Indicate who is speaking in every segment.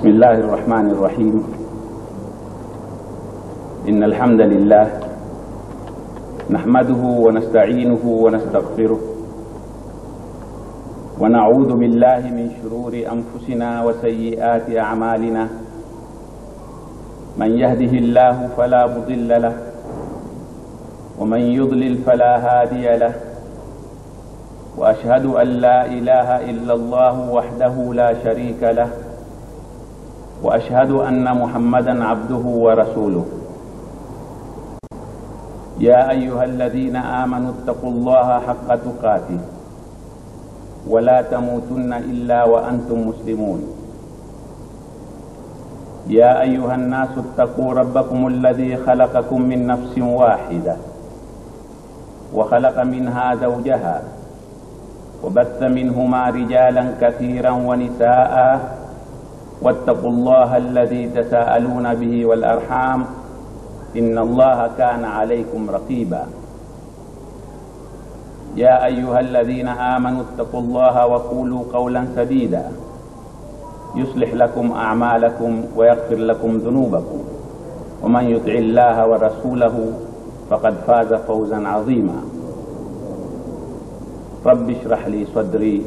Speaker 1: بسم الله الرحمن الرحيم. إن الحمد لله نحمده ونستعينه ونستغفره ونعوذ بالله من شرور أنفسنا وسيئات أعمالنا. من يهده الله فلا مضل له ومن يضلل فلا هادي له، وأشهد أن لا إله إلا الله وحده لا شريك له، وأشهد أن محمدا عبده ورسوله. يا أيها الذين آمنوا اتقوا الله حق تقاته ولا تموتن إلا وأنتم مسلمون. يا أيها الناس اتقوا ربكم الذي خلقكم من نفس واحدة وخلق منها زوجها وبث منهما رجالا كثيرا ونساء، واتقوا الله الذي تساءلون به والأرحام إن الله كان عليكم رقيبا. يا أيها الذين آمنوا اتقوا الله وقولوا قولا سديدا يصلح لكم أعمالكم ويغفر لكم ذنوبكم، ومن يطع الله ورسوله فقد فاز فوزا عظيما. رب اشرح لي صدري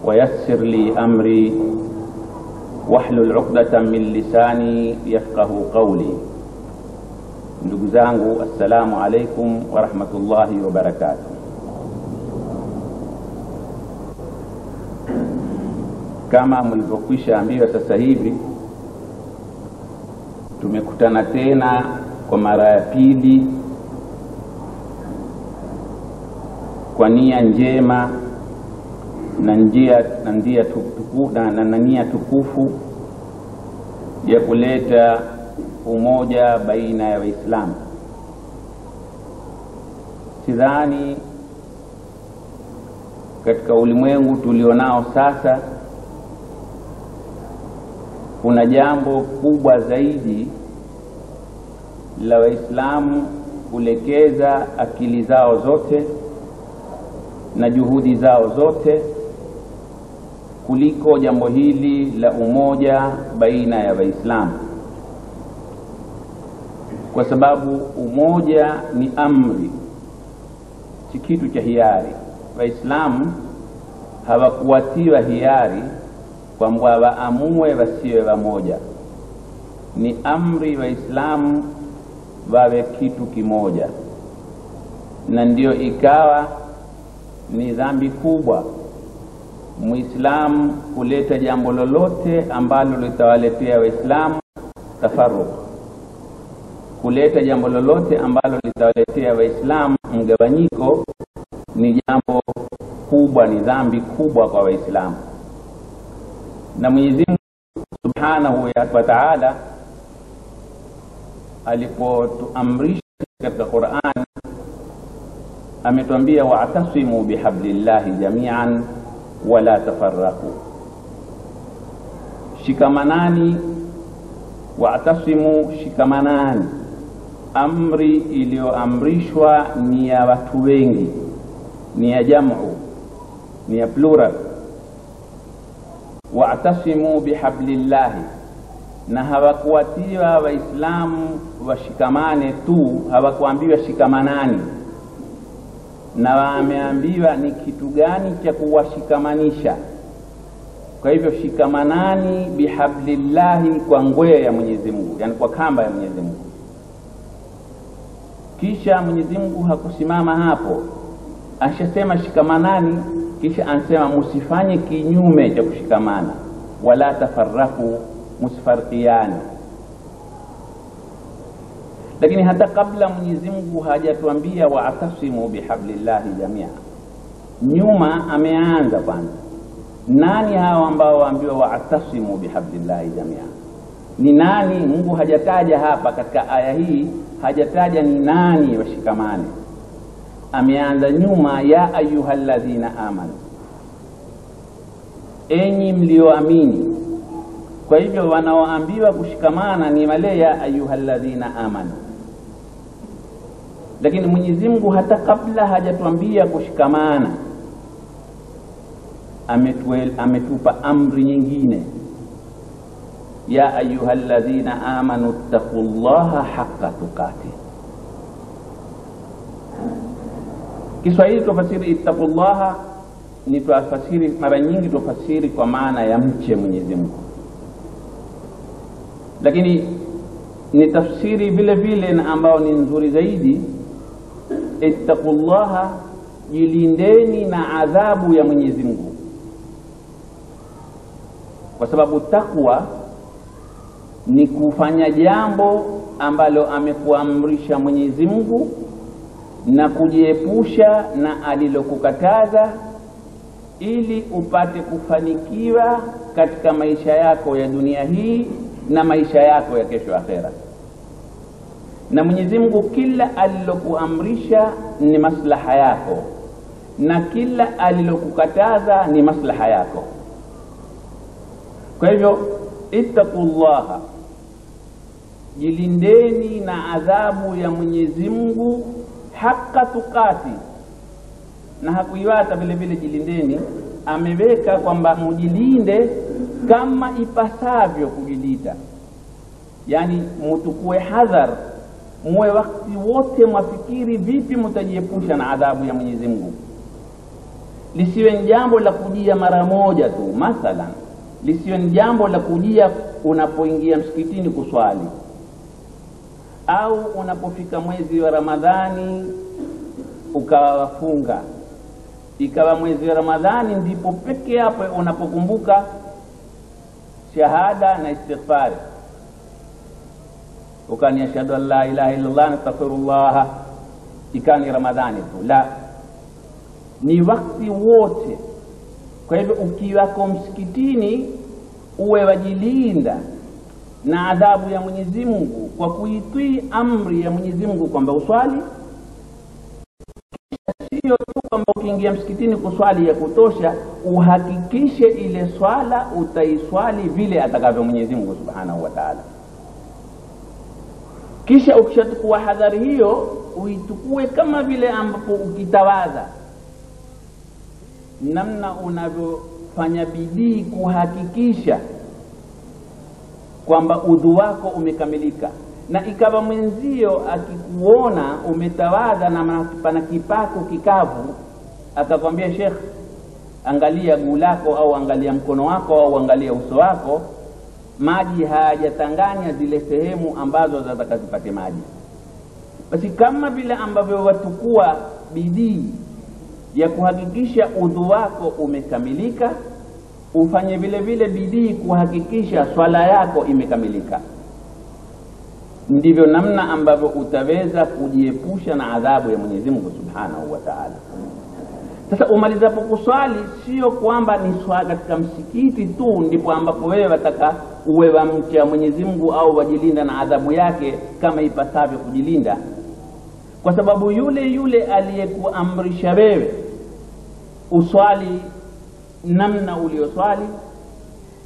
Speaker 1: ويسر لي أمري واحلل عقدة من lisani yafqahu qawli. Ndugu zangu, assalamu alaikum wa rahmatullahi wa barakatuh. Kama mlivyokwisha ambiwa, sasa hivi tumekutana tena kwa mara ya pili kwa nia njema na nia tukufu ya kuleta umoja baina ya Waislamu. Sidhani katika ulimwengu tulionao sasa kuna jambo kubwa zaidi la Waislamu kulekeza akili zao zote na juhudi zao zote kuliko jambo hili la umoja baina ya Waislamu, kwa sababu umoja ni amri, si kitu cha hiari. Waislamu hawakuatiwa hiari kwamba waamue wasiwe wamoja. Ni amri Waislamu wawe kitu kimoja, na ndio ikawa ni dhambi kubwa Muislamu kuleta jambo lolote ambalo litawaletea Waislamu tafarruq, kuleta jambo lolote ambalo litawaletea Waislamu mgawanyiko. Ni jambo kubwa, ni dhambi kubwa kwa Waislamu. Na Mwenyezi Mungu Subhanahu wa Ta'ala alipotuamrisha katika Qur'an ametuambia wa'tasimu bihablillahi jami'an wala tafarraqu, shikamanani. Wa'tasimu, shikamanani. Amri iliyoamrishwa ni ya watu wengi, ni ya jamu, ni ya plural. Wa'tasimu bihablillahi, na hawakuatiwa Waislamu washikamane tu, hawakuambiwa shikamanani, na wameambiwa ni kitu gani cha kuwashikamanisha. Kwa hivyo shikamanani bihablillahi, kwa ngwea ya Mwenyezi Mungu, yani kwa kamba ya Mwenyezi Mungu. Kisha Mwenyezi Mungu hakusimama hapo, ashasema shikamanani, kisha ansema musifanye kinyume cha kushikamana, wala tafarraku, musifarqiani. Lakini hata kabla Mwenyezi Mungu hajatuambia wa'tasimu bihablillahi jamia, nyuma ameanza kwanza. Nani hao ambao waambiwa wa'tasimu bihablillahi jamia? Ni nani? Mungu hajataja hapa katika aya hii, hajataja ni nani washikamane. Ameanza nyuma, ya ayyuhalladhina amanu, enyi mlioamini. Kwa hivyo wanaoambiwa kushikamana ni wale ya ayyuhalladhina amanu. Lakini Mwenyezi Mungu hata kabla hajatuambia kushikamana ametupa amri nyingine. ya ayyuhalladhina amanu taqullaha haqqa tuqatih. Kiswahili tufasiri ittaqullaha ni tufasiri mara nyingi tufasiri kwa maana ya mche Mwenyezi Mungu, lakini ni tafsiri vile vile na ambao ni nzuri zaidi. Ittaqullaha, jilindeni na adhabu ya Mwenyezi Mungu, kwa sababu takwa ni kufanya jambo ambalo amekuamrisha Mwenyezi Mungu na kujiepusha na alilokukataza, ili upate kufanikiwa katika maisha yako ya dunia hii na maisha yako ya kesho akhera. Na Mwenyezi Mungu kila alilokuamrisha ni maslaha yako na kila alilokukataza ni maslaha yako. Kwa hivyo ittaqullaha, jilindeni na adhabu ya Mwenyezi Mungu haqqa tuqati. Na hakuiwata vile vile jilindeni, ameweka kwamba mujilinde kama ipasavyo kujilinda, yani mutukue hadhar, muwe wakati wote mwafikiri vipi mtajiepusha na adhabu ya Mwenyezi Mungu. Lisiwe ni jambo la kujia mara moja tu, mathalan lisiwe ni jambo la kujia unapoingia msikitini kuswali, au unapofika mwezi wa Ramadhani ukawafunga, ikawa mwezi wa Ramadhani ndipo peke yake unapokumbuka shahada na istighfari, ukani ashhadu an la ilaha illallah nastaghfirullah, ikani Ramadhani tu. La, ni wakati wote. Kwa hivyo ukiwako msikitini uwe wajilinda na adhabu ya Mwenyezi Mungu kwa kuitii amri ya Mwenyezi Mungu kwamba uswali. Sio tu kwamba ukiingia msikitini kuswali ya kutosha, uhakikishe ile swala utaiswali vile atakavyo Mwenyezi Mungu Subhanahu wa Ta'ala. Kisha ukishachukua hadhari hiyo uitukue kama vile ambapo ukitawadha, namna unavyofanya bidii kuhakikisha kwamba udhu wako umekamilika, na ikawa mwenzio akikuona umetawadha na pana kipako kikavu, akakwambia Sheikh, angalia guu lako au angalia mkono wako au angalia uso wako, maji hayajatanganya zile sehemu ambazo zataka zipate maji. Basi kama vile ambavyo watukua bidii ya kuhakikisha udhu wako umekamilika, ufanye vile vile bidii kuhakikisha swala yako imekamilika. Ndivyo namna ambavyo utaweza kujiepusha na adhabu ya Mwenyezi Mungu Subhanahu wa Ta'ala. Sasa umalizapo kuswali, sio kwamba ni swala katika msikiti tu ndipo ambapo wewe wataka uwe wa mcha Mwenyezi Mungu au wajilinda na adhabu yake kama ipasavyo kujilinda, kwa sababu yule yule aliyekuamrisha wewe uswali namna ulioswali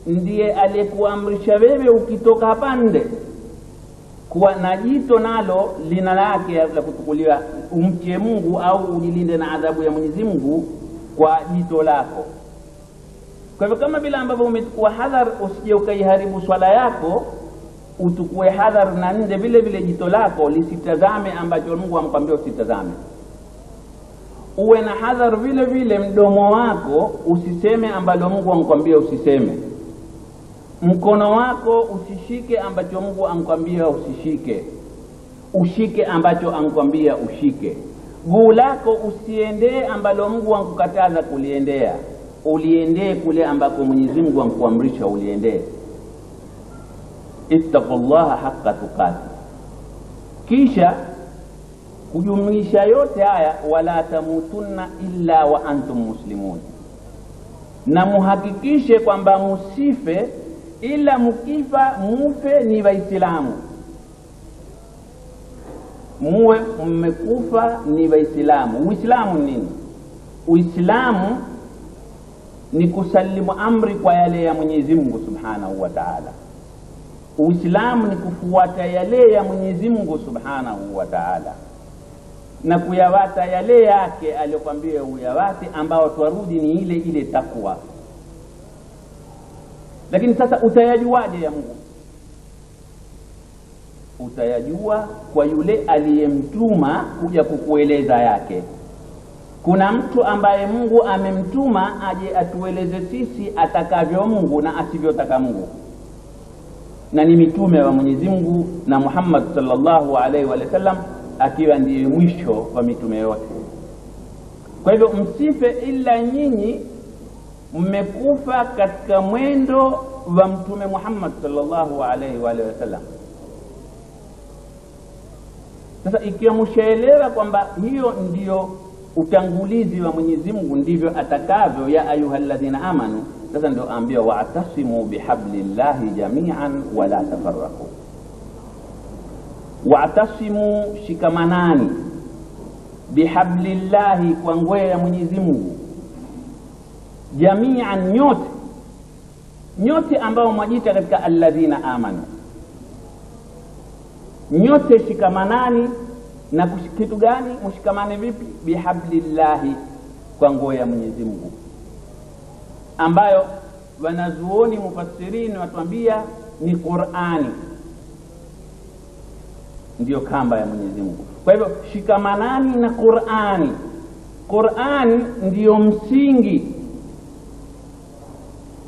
Speaker 1: ndiye aliyekuamrisha wewe ukitoka hapa nde kuwa na jito nalo lina lake la kutukuliwa, umche Mungu au ujilinde na adhabu ya Mwenyezi Mungu kwa jito lako. Kwa hivyo kama vile ambavyo umechukua hadhar usije ukaiharibu swala yako, utukue hadhar na nje vile vile jito lako lisitazame ambacho Mungu amkwambia usitazame. Uwe na hadhar vile vile mdomo wako usiseme ambalo Mungu amkwambia usiseme. Mkono wako usishike ambacho Mungu amkwambia usishike, ushike ambacho amkwambia ushike. Guu lako usiendee ambalo Mungu ankukataza kuliendea, uliendee kule ambako Mwenyezi Mungu ankuamrisha uliendee. Ittaqullaha haqqa tuqati. Kisha kujumlisha yote haya, wala tamutunna illa wa antum muslimun, na muhakikishe kwamba musife ila mukifa mufe ni Waislamu, muwe mmekufa ni Waislamu. Uislamu nini? Uislamu ni kusalimu amri kwa yale ya Mwenyezi Mungu Subhanahu wa Ta'ala. Uislamu ni kufuata yale ya Mwenyezi Mungu Subhanahu wa Ta'ala na kuyawata yale yake aliyokuambia uyawate, ambao twarudi ni ile ile takwa. Lakini sasa utayajuaje ya Mungu? Utayajua kwa yule aliyemtuma kuja kukueleza yake. Kuna mtu ambaye Mungu amemtuma aje atueleze sisi atakavyo Mungu na asivyotaka Mungu, na ni mitume wa Mwenyezi Mungu, na Muhammad sallallahu alaihi wa sallam akiwa ndiye mwisho wa mitume yote. Kwa hivyo msife ila nyinyi mmekufa katika mwendo wa Mtume Muhammad sallallahu alaihi wa sallam. Sasa ikiwa mshaelewa kwamba hiyo ndiyo utangulizi wa Mwenyezi Mungu, ndivyo atakavyo, ya ayuhalladhina amanu, sasa ndio ambiwa wa'tasimu bihablillahi jami'an wala tafarraqu. Wa'tasimu, shikamanani, bihablillahi, kwa ngwe ya Mwenyezi Mungu, jami'an, nyote, nyote ambao mwajita katika alladhina amanu, nyote shikamanani. Na kitu gani? Mshikamane vipi? Bihablillahi, kwa nguo ya Mwenyezi Mungu, ambayo wanazuoni mufassirini watuambia ni Qur'ani, ndiyo kamba ya Mwenyezi Mungu. Kwa hivyo shikamanani na Qur'ani. Qur'ani ndiyo msingi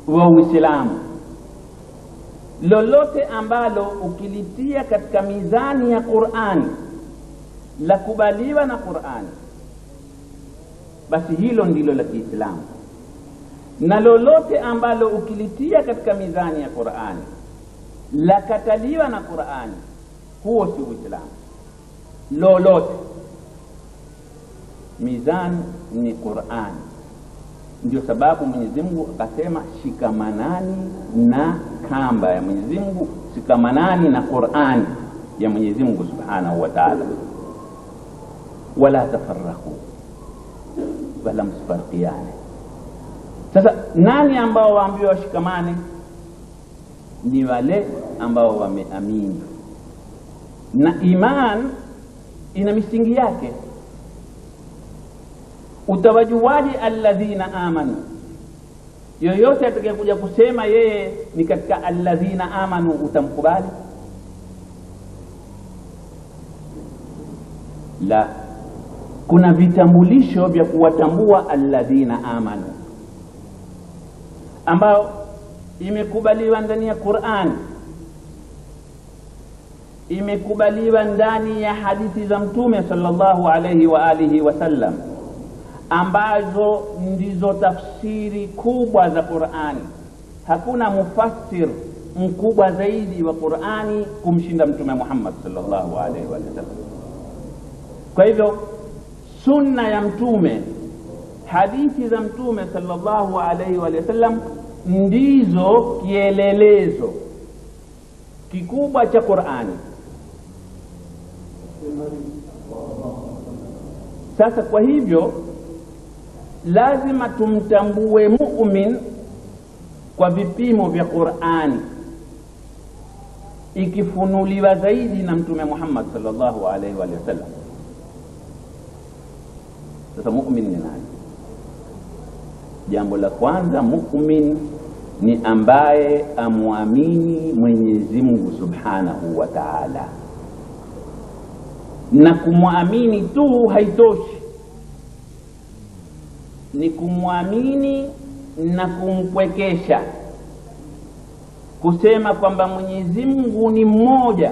Speaker 1: wa Uislamu. Lolote ambalo ukilitia katika mizani ya Qur'ani la kubaliwa na Qur'ani, basi hilo ndilo la Kiislamu. Na lolote ambalo ukilitia katika mizani ya Qur'ani la kataliwa na Qur'ani, huo si Uislamu. Lolote, mizani ni Qur'ani. Ndio sababu Mwenyezi Mungu akasema shikamanani na kamba ya Mwenyezi Mungu, shikamanani na Qur'ani ya Mwenyezi Mungu Subhanahu wa Ta'ala. Wala tafarraqu, wala msifarqiane. Sasa nani ambao waambiwa washikamane? Ni wale ambao wameamini. Na iman ina misingi yake. Utawajuaje alladhina amanu? Yoyote atakayekuja kusema yeye ni katika alladhina amanu, utamkubali? La. Kuna vitambulisho vya kuwatambua alladhina amanu ambao imekubaliwa ndani ya Qur'an, imekubaliwa ndani ya hadithi za Mtume sallallahu alayhi wa alihi wasallam, ambazo ndizo tafsiri kubwa za Qur'ani. Hakuna mufassir mkubwa zaidi wa Qur'ani kumshinda Mtume Muhammad sallallahu alayhi wa sallam. Kwa hivyo sunna ya Mtume, hadithi za Mtume sallallahu alayhi wa sallam ndizo kielelezo kikubwa cha Qur'ani. Sasa kwa hivyo lazima tumtambue mu'min kwa vipimo vya Qur'ani ikifunuliwa zaidi na Mtume Muhammad sallallahu alaihi wa sallam. Sasa mu'min ni nani? Jambo la kwanza, mu'min ni ambaye amuamini Mwenyezi Mungu Subhanahu wa Ta'ala. Na kumwamini tu haitoshi, ni kumwamini na kumpwekesha, kusema kwamba Mwenyezi Mungu ni mmoja,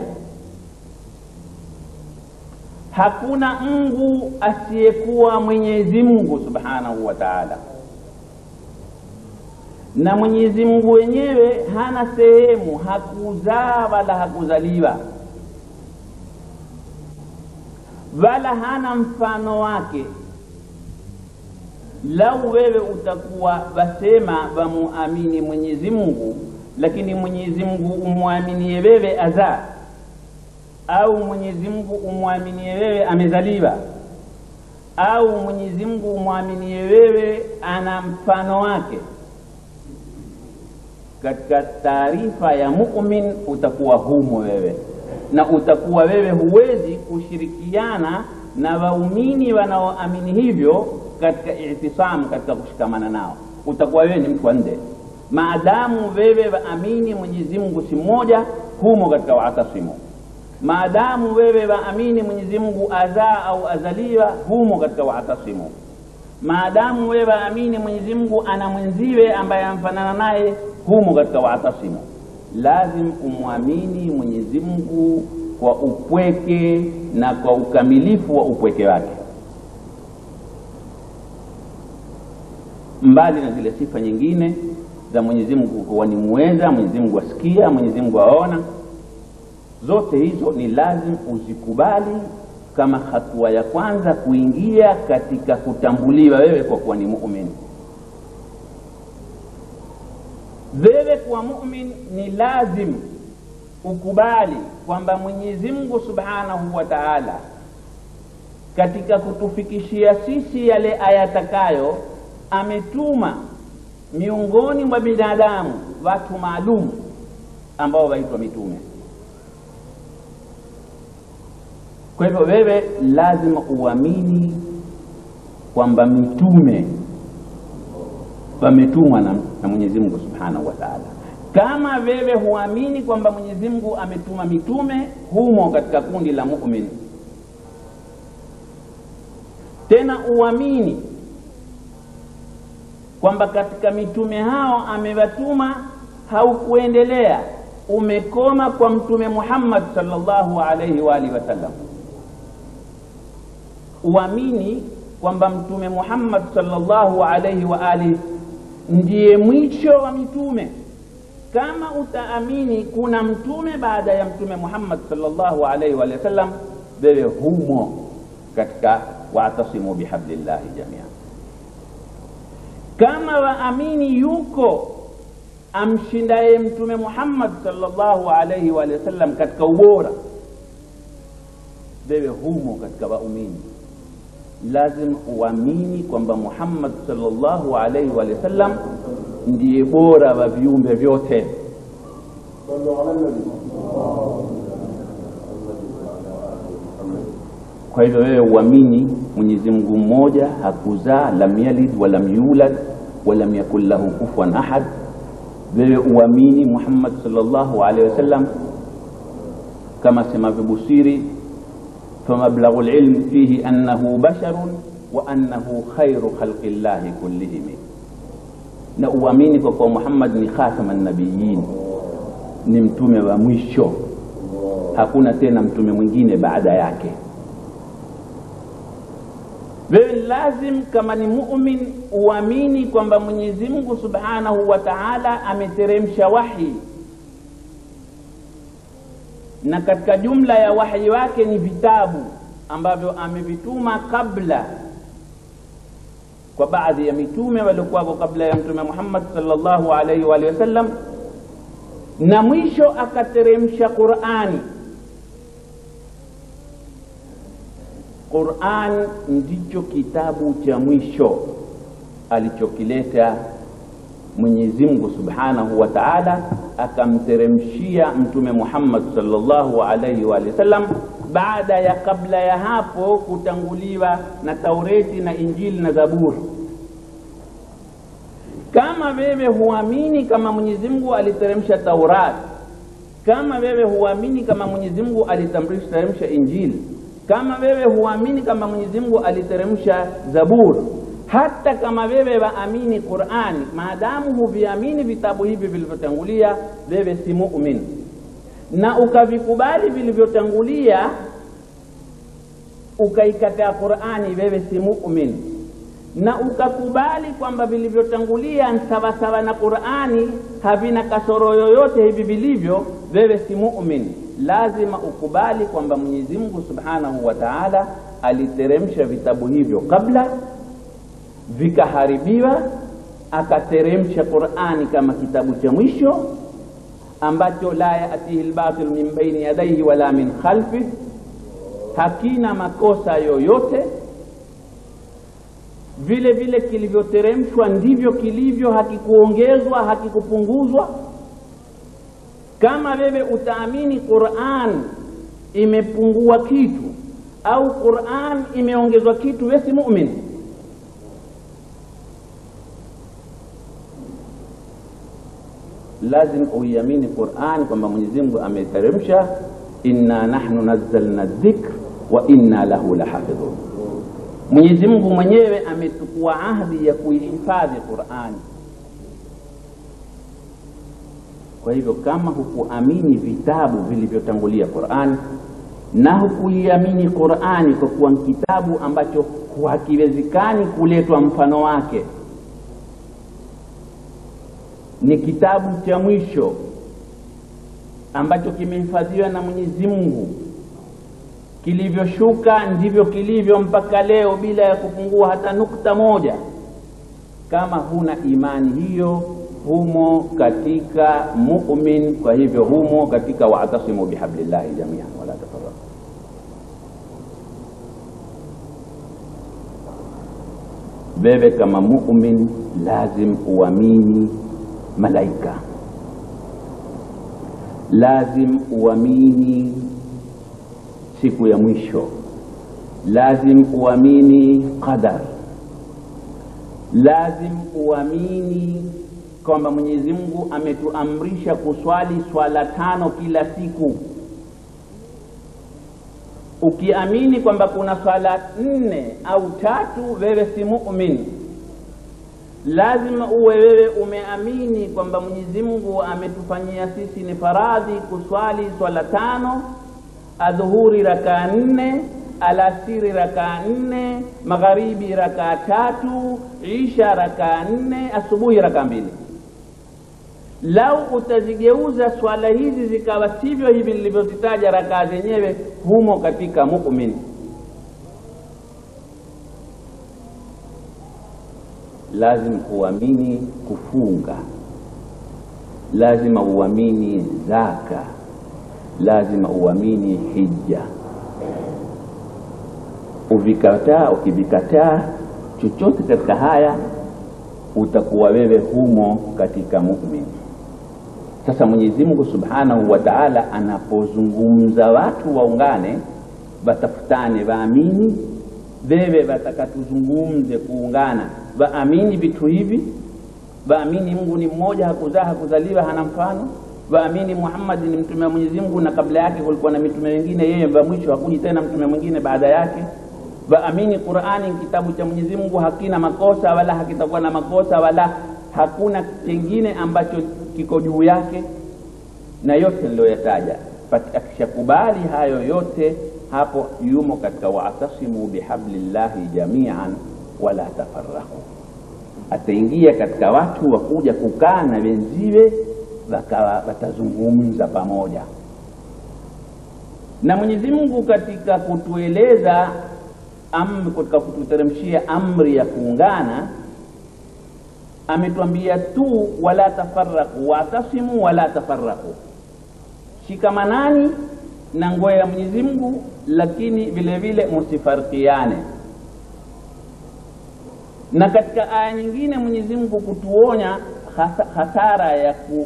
Speaker 1: hakuna Mungu asiyekuwa Mwenyezi Mungu Subhanahu wa Ta'ala, na Mwenyezi Mungu wenyewe hana sehemu, hakuzaa wala hakuzaliwa, wala hana mfano wake. Lau wewe utakuwa wasema wamuamini Mwenyezi Mungu, lakini Mwenyezi Mungu umuaminie wewe azaa, au Mwenyezi Mungu umuaminie wewe amezaliwa, au Mwenyezi Mungu umuaminie wewe ana mfano wake, katika taarifa ya mu'min utakuwa humo wewe, na utakuwa wewe huwezi kushirikiana na waumini wanaoamini hivyo katika i'tisam, katika kushikamana nao. Utakuwa wewe ni mtu wa nje maadamu wewe waamini Mwenyezi Mungu si mmoja, humo katika waatasimu. Maadamu wewe waamini Mwenyezi Mungu azaa au azaliwa, humo katika waatasimu. Maadamu wewe waamini Mwenyezi Mungu ana mwenziwe ambaye amfanana naye, humo katika waatasimu. Lazim umwamini Mwenyezi Mungu kwa upweke na kwa ukamilifu wa upweke wake, mbali na zile sifa nyingine za Mwenyezi Mungu kuwa ni muweza, Mwenyezi Mungu asikia, Mwenyezi Mungu aona. Zote hizo ni lazim uzikubali kama hatua ya kwanza kuingia katika kutambuliwa wewe kwa kuwa ni muumini. Wewe kuwa muumini ni lazim ukubali kwamba Mwenyezi Mungu Subhanahu wa Ta'ala katika kutufikishia sisi yale ayatakayo ametuma miongoni mwa binadamu watu maalum ambao waitwa mitume. Kwa hivyo wewe lazima uamini kwamba mitume wametumwa na Mwenyezi Mungu Subhanahu wa Ta'ala. Kama wewe huamini kwamba Mwenyezi Mungu ametuma mitume, humo katika kundi la muumini. Tena uamini kwamba katika mitume hao amewatuma, haukuendelea, umekoma kwa Mtume Muhammad sallallahu alayhi wa alihi wasallam. Uamini kwamba Mtume Muhammad sallallahu alayhi wa alihi ndiye mwisho wa mitume. Kama utaamini kuna mtume baada ya Mtume Muhammad sallallahu alayhi wa sallam, wewe humo katika wa'tasimu bihablillahi jamia. Kama waamini yuko amshindaye Mtume Muhammad sallallahu alayhi wa sallam katika ubora, wewe humo katika waumini. Lazim uamini kwamba Muhammad sallallahu alayhi wa sallam ndiye bora wa viumbe vyote. Kwa hivyo wewe uamini Mwenyezi Mungu mmoja, hakuzaa, lam yalid wa lam yulad wa lam yakul lahu kufuwan ahad. Wewe uamini Muhammad sallallahu alayhi wasallam kama semavyo Busiri, فمبلغ العلم فيه أنه بشر وأنه خير خلق الله كلهم. Na uamini kwa kuwa Muhammad ni khataman nabiyyin, ni mtume wa mwisho, hakuna tena mtume mwingine baada yake. Wewe lazim kama ni muumini uamini kwamba Mwenyezi Mungu Subhanahu wa Ta'ala ameteremsha wahi, na katika jumla ya wahi wake ni vitabu ambavyo amevituma kabla kwa baadhi ya mitume waliokuwa kabla ya Mtume Muhammad sallallahu alayhi wa sallam, na mwisho akateremsha Qur'ani. Qur'an ndicho kitabu cha mwisho alichokileta Mwenyezi Mungu Subhanahu wa Ta'ala, akamteremshia Mtume Muhammad sallallahu alayhi wa sallam, baada ya kabla ya hapo kutanguliwa na Taureti na Injili na Zaburi. Kama wewe huamini kama Mwenyezi Mungu aliteremsha Taurat, kama wewe huamini kama Mwenyezi Mungu aliteremsha Injili, kama wewe huamini kama Mwenyezi Mungu aliteremsha Zaburi, hata kama wewe waamini Qur'an, maadamu huviamini vitabu hivi vilivyotangulia, wewe si muumini. Na ukavikubali vilivyotangulia ukaikataa Qur'ani, wewe si muumini. Na ukakubali kwamba vilivyotangulia ni sawa sawa na Qur'ani, havina kasoro yoyote hivi vilivyo, wewe si muumini. Lazima ukubali kwamba Mwenyezi Mungu Subhanahu wa Ta'ala aliteremsha vitabu hivyo kabla vikaharibiwa, akateremsha Qur'ani kama kitabu cha mwisho ambacho la yaatihi albatil min baini yadayhi wala min khalfihi, hakina makosa yoyote. Vile vile kilivyoteremshwa ndivyo kilivyo, hakikuongezwa, hakikupunguzwa. Kama wewe utaamini Qur'an imepungua kitu au Qur'an imeongezwa kitu, wewe si muumini. Lazim uiamini Qur'an kwamba Mwenyezi Mungu ameteremsha Inna nahnu nazzalna dhikr wa inna lahu lahafidhun. Mwenyezi Mungu mwenyewe ametukua ahadi ya kuihifadhi Qur'ani. Kwa hivyo kama hukuamini vitabu vilivyotangulia Qur'ani na hukuiamini Qur'ani kwa kuwa kitabu ambacho hakiwezekani kuletwa mfano wake, ni kitabu cha mwisho ambacho kimehifadhiwa na Mwenyezi Mungu, kilivyoshuka ndivyo kilivyo mpaka leo bila ya kupungua hata nukta moja. Kama huna imani hiyo, humo katika mu'min. Kwa hivyo humo katika wa'tasimu bihablillahi jami'an wala tafarraqu. Wewe kama mu'min lazim uamini malaika, lazim uamini siku ya mwisho, lazim uamini qadar, lazim uamini kwamba Mwenyezi Mungu ametuamrisha kuswali swala 5 kila siku. Ukiamini kwamba kuna swala 4 au 3, wewe si mu'min. Lazima uwe wewe umeamini kwamba Mwenyezi Mungu ametufanyia sisi ni faradhi kuswali swala 5, adhuhuri rakaa 4, alasiri rakaa 4, magharibi rakaa 3, isha rakaa 4, asubuhi rakaa 2. Lau utazigeuza swala hizi zikawa sivyo hivi nilivyozitaja rakaa zenyewe, humo katika mu'min. Lazima uamini kufunga, lazima uamini zaka, lazima uamini hija. Uvikataa, ukivikataa chochote katika haya, utakuwa wewe humo katika mu'min. Sasa Mwenyezi Mungu Subhanahu wa Ta'ala anapozungumza watu waungane, watafutane, waamini. Wewe watakatuzungumze kuungana, waamini vitu hivi, waamini Mungu ni mmoja, hakuzaa hakuzaliwa, hana mfano, waamini Muhammad ni mtume wa Mwenyezi Mungu na kabla yake kulikuwa na mitume wengine, yeye wa mwisho, hakuji tena mtume mwingine baada yake, waamini Qur'ani ni kitabu cha Mwenyezi Mungu, hakina makosa wala hakitakuwa na makosa wala hakuna kingine ambacho kiko juu yake, na yote niliyoyataja. Akishakubali hayo yote, hapo yumo katika wa'tasimu bihablillahi jami'an wala tafarraqu. Ataingia katika watu wakuja kukaa na wenziwe, wakawa watazungumza pamoja. Na Mwenyezi Mungu katika kutueleza katika kututeremshia amri ya kuungana, ametuambia tu wala tafarraqu, wa'tasimu wala tafarraqu, shikamanani na ngoya ya Mwenyezi Mungu, lakini vile vile msifarikiane. Na katika aya nyingine Mwenyezi Mungu kutuonya hasara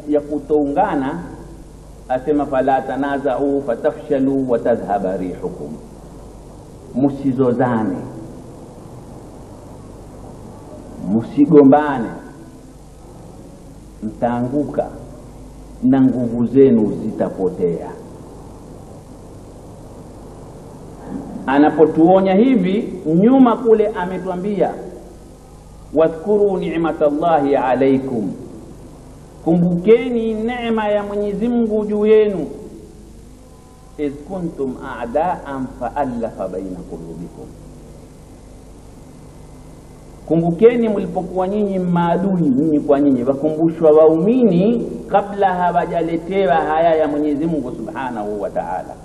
Speaker 1: ya kutoungana, asema fala tanaza'u fatafshalu wa tadhhaba rihukum, msizozane, msigombane, mtaanguka na nguvu zenu zitapotea. Anapotuonya hivi, nyuma kule ametuambia wadhkuru ni'matallahi alaykum, kumbukeni neema ya Mwenyezi Mungu juu yenu, iz kuntum a'da'an fa'alafa baina qulubikum, kumbukeni mlipokuwa nyinyi maadui nyinyi kwa nyinyi. Wakumbushwa waumini kabla hawajaletewa haya ya Mwenyezi Mungu Subhanahu wa Ta'ala.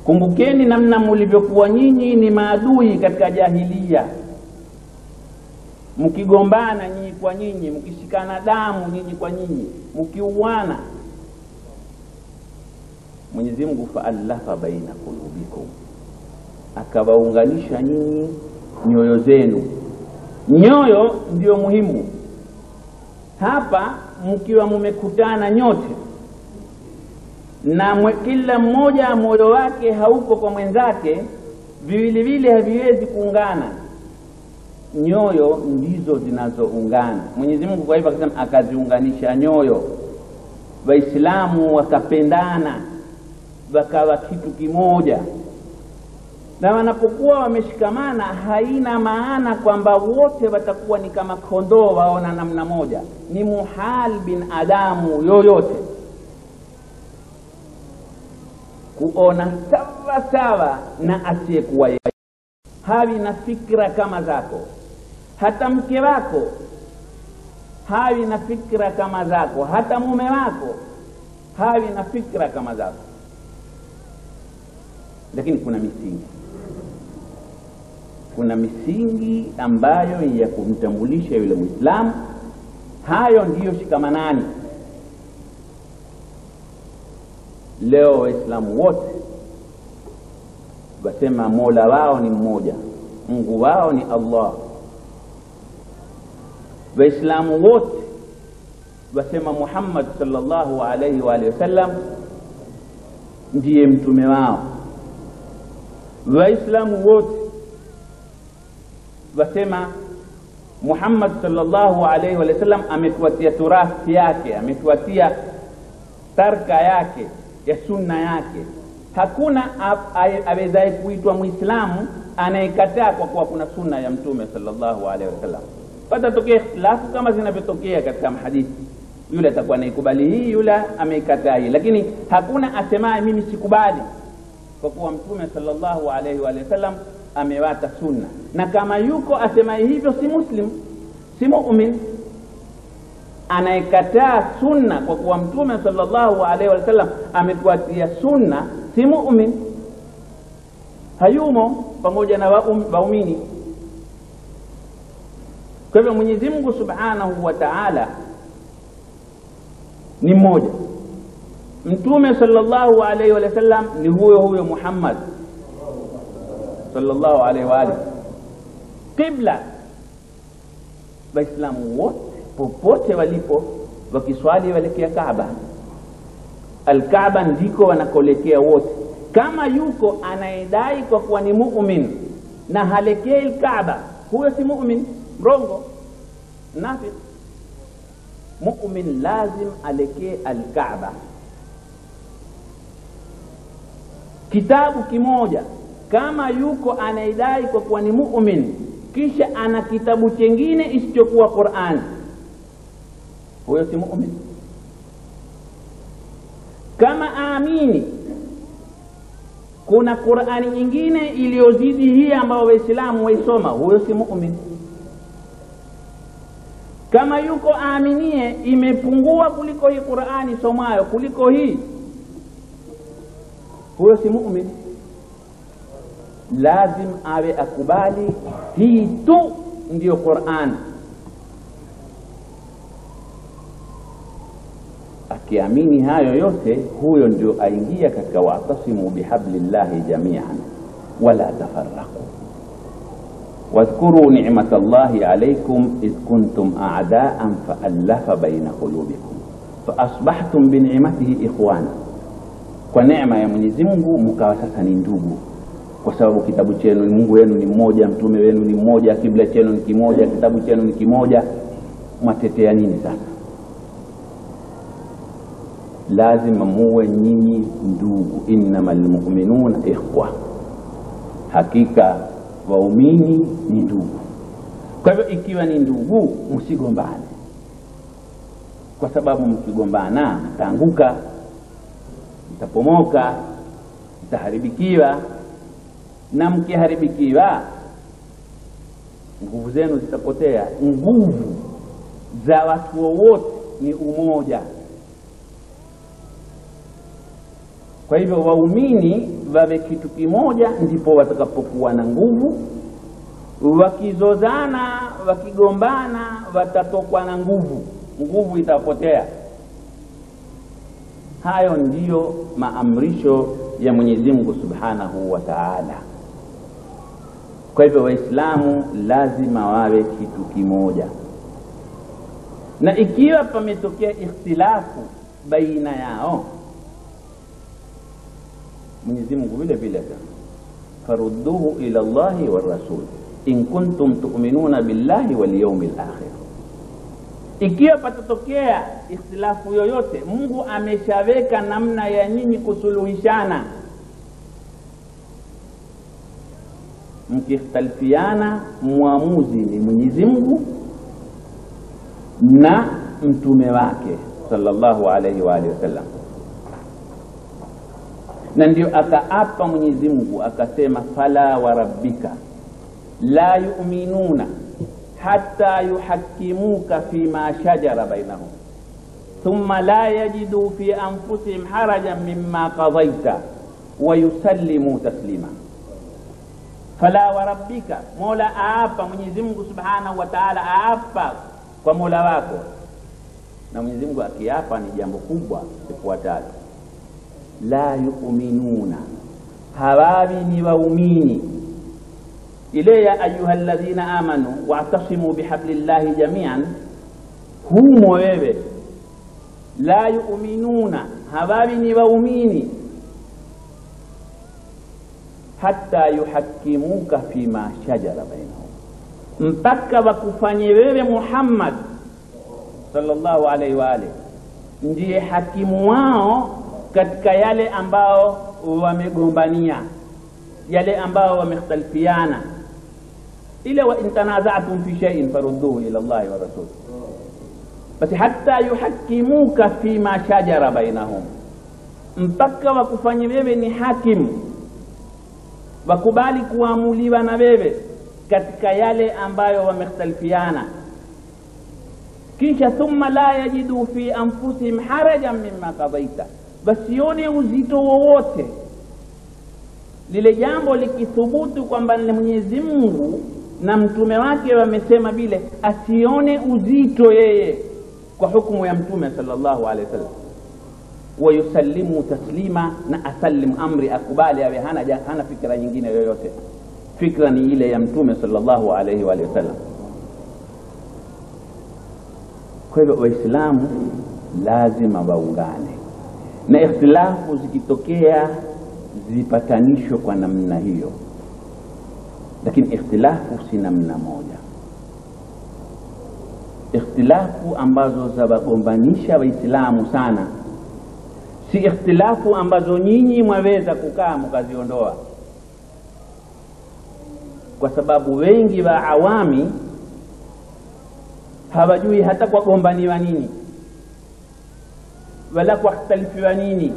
Speaker 1: Kumbukeni namna mlivyokuwa nyinyi ni maadui katika jahilia, mkigombana nyinyi kwa nyinyi, mkishikana damu nyinyi kwa nyinyi, mkiuana. Mwenyezi Mungu fa'alafa baina qulubikum, akawaunganisha nyinyi nyoyo zenu. Nyoyo ndio muhimu hapa, mkiwa mmekutana nyote na kila mmoja moyo wake hauko kwa mwenzake, viwili vile haviwezi kuungana. Nyoyo ndizo zinazoungana. Mwenyezi Mungu kwa hivyo akasema akaziunganisha nyoyo, Waislamu wakapendana. wakawa kitu kimoja. Na wanapokuwa wameshikamana, haina maana kwamba wote watakuwa ni kama kondoo waona namna moja. Ni muhal bin adamu yoyote kuona sawa sawa na asiyekuwa yeye, hawi na fikra kama zako. Hata mke wako hawi na fikra kama zako, hata mume wako hawi na fikra kama zako. Lakini kuna misingi, kuna misingi ambayo ya kumtambulisha yule Muislamu. Hayo ndiyo shikamanani. Leo Waislamu wote wasema Mola wao ni mmoja, Mungu wao ni Allah. Waislamu wote wasema Muhammad sallallahu alaihi wa alihi wasallam ndiye mtume wao. Waislamu wote wasema Muhammad sallallahu alaihi wa sallam ametuatia turathi yake, ametuatia tarka yake ya sunna yake. Hakuna awezaye kuitwa Muislamu anayekataa kwa kuwa kuna sunna ya mtume sallallahu alaihi wasallam. Patatokea ikhtilafu kama zinavyotokea katika hadithi, yule atakuwa anaikubali hii, yule ameikataa hii, lakini hakuna asemaye mimi sikubali kwa kuwa mtume sallallahu alaihi wa sallam amewata sunna. Na kama yuko asemaye hivyo si muslim, si mu'min. Anayekataa sunna kwa kuwa mtume sallallahu alaihi wa sallam ametuatia sunna si mu'min, hayumo pamoja na waumini. Kwa hivyo Mwenyezi Mungu Subhanahu wa Ta'ala ni mmoja, mtume sallallahu alaihi wa sallam ni huyo huyo Muhammad sallallahu alaihi wa alihi. Qibla, Waislamu wote popote walipo wakiswali waelekea Kaaba. Al-Kaaba ndiko wanakolekea wote. Kama yuko anayedai kwa kuwa ni mu'min na halekei Al-Kaaba, huyo si mu'min, mrongo, nafiq. Mu'min lazim alekee Al-Kaaba. Kitabu kimoja, kama yuko anayedai kwa kuwa ni mu'min kisha ana kitabu chengine isichokuwa Qur'an, huyo si mu'min. Kama aamini kuna Qur'ani nyingine iliyozidi hii ambayo Waislamu waisoma, huyo si mu'min. Kama yuko aaminie imepungua kuliko hii Qur'ani somayo, kuliko hii, huyo si mu'min. Lazim awe akubali hii tu ndiyo Qur'an. Akiamini hayo yote, huyo ndio aingia katika wa'tasimu bihablillahi jami'an wala tafarraqu wadhkuru ni'matallahi alaykum idh kuntum a'da'an fa'alafa baina qulubikum fa asbahtum bi ni'matihi ikhwana. Kwa neema ya Mwenyezi Mungu mkawa sasa ni ndugu, kwa sababu kitabu chenu, Mungu wenu ni mmoja, mtume wenu ni mmoja, kibla chenu ni kimoja, kitabu chenu ni kimoja. Mwatetea nini sasa? Lazima muwe nyinyi ndugu. Innamal mu'minuna ikhwa, hakika waumini ni ndugu. Kwa hivyo ikiwa ni ndugu, msigombane, kwa sababu mkigombana mtaanguka, mtapomoka, mtaharibikiwa. Na mkiharibikiwa nguvu zenu zitapotea. Nguvu za watu wote ni umoja. Kwa hivyo waumini wawe kitu kimoja, ndipo watakapokuwa na nguvu. Wakizozana, wakigombana, watatokwa na nguvu, nguvu itapotea. Hayo ndiyo maamrisho ya Mwenyezi Mungu Subhanahu wa Ta'ala. Kwa hivyo Waislamu lazima wawe kitu kimoja, na ikiwa pametokea ikhtilafu baina yao, Mwenyezi Mungu vile vile farudduhu ila Allahi war rasul in kuntum tu'minuna billahi wal yawmil akhir. Ikiwa patatokea ikhtilafu yoyote, Mungu ameshaweka namna ya nyinyi kusuluhishana. Mkikhtalifiana, muamuzi ni Mwenyezi Mungu na mtume wake sallallahu alayhi wa alihi wasallam. Na ndio akaapa Mwenyezi Mungu akasema, fala wa rabbika la yu'minuna hatta yuhakkimuka fima shajara bainahum thumma la yajidu fi anfusihim harajan mimma qadaita wa yusallimu taslima. Fala wa rabbika, Mola aapa, Mwenyezi Mungu Subhanahu wa Ta'ala aapa kwa Mola wako. Na Mwenyezi Mungu akiapa ni jambo kubwa lifuatalo, la yu'minuna, hawawi ni waumini. Ile ya ayyuhalladhina amanu wa'tasimu bihablillahi jami'an, humo wewe la yu'minuna, hawawi ni waumini hatta yuhakkimuka fima shajara bainahum, mpaka wakufanye wewe Muhammad sallallahu alaihi wa alihi ndiye hakimu wao katika yale ambao wamegombania, yale ambao wamekhtalifiana. Ile wa in tanaza'tum fi shay'in farudduhu ila Allah wa rasul. Basi hatta yuhakkimuka fima shajara bainahum, mpaka wakufanye wewe ni hakimu, wakubali kuamuliwa na wewe katika yale ambayo wamekhtalifiana. Kisha thumma la yajidu fi anfusihim harajan mimma qadaita, basione uzito wowote lile jambo likithubutu kwamba ni Mwenyezi Mungu na mtume wake wamesema vile, asione uzito yeye kwa hukumu ya mtume sallallahu alaihi wasallam. Wa yusallimu taslima, na asallim amri, akubali, awe hana fikra nyingine yoyote, fikra ni ile ya mtume sallallahu alaihi wa sallam. Kwa hivyo Waislamu lazima waungane, na ikhtilafu zikitokea zipatanishwe kwa namna hiyo. Lakini ikhtilafu si namna moja. Ikhtilafu ambazo zawagombanisha Waislamu sana si ikhtilafu ambazo nyinyi mwaweza kukaa mkaziondoa, kwa sababu wengi wa awami hawajui hata kwa gombaniwa nini wala kwa ikhtalifiwa nini.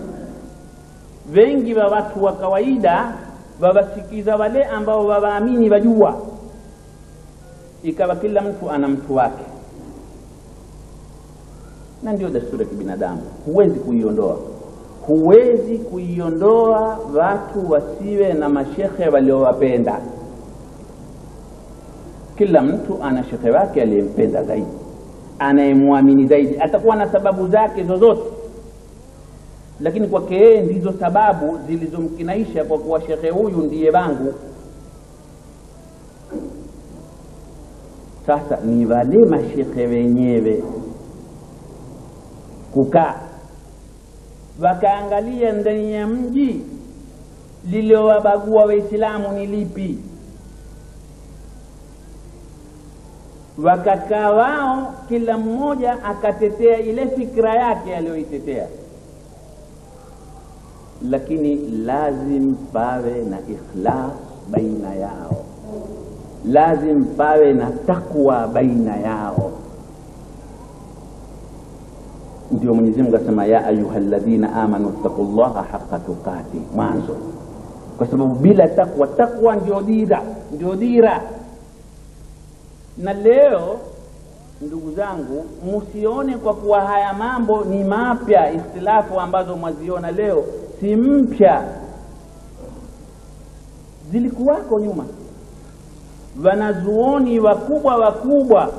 Speaker 1: Wengi wa watu wa kawaida wawasikiza wale ambao wawaamini wajua, ikawa kila mtu ana mtu wake. Na ndio desturi ya kibinadamu, huwezi kuiondoa. Huwezi kuiondoa watu wasiwe na mashehe waliowapenda. Kila mtu ana shekhe wake aliyempenda zaidi, anayemwamini zaidi, atakuwa na sababu zake zozote, lakini kwake yeye ndizo sababu zilizomkinaisha kwa kuwa shekhe huyu ndiye wangu. Sasa ni wale mashekhe wenyewe kukaa wakaangalia ndani ya mji lililowabagua Waislamu ni lipi, wakakaa wao kila mmoja akatetea ile fikra yake aliyoitetea. Lakini lazim pawe na ikhlas baina yao, lazim pawe na takwa baina yao. Ndio Mwenyezi Mungu asema, ya ayyuhalladhina amanu taqullaha haqqa tuqati, mwanzo. Kwa sababu bila takwa, takwa ndio dira, ndio dira. Na leo ndugu zangu, msione kwa kuwa haya mambo ni mapya, ikhtilafu ambazo mwaziona leo si mpya, zilikuwako nyuma. Wanazuoni wakubwa wakubwa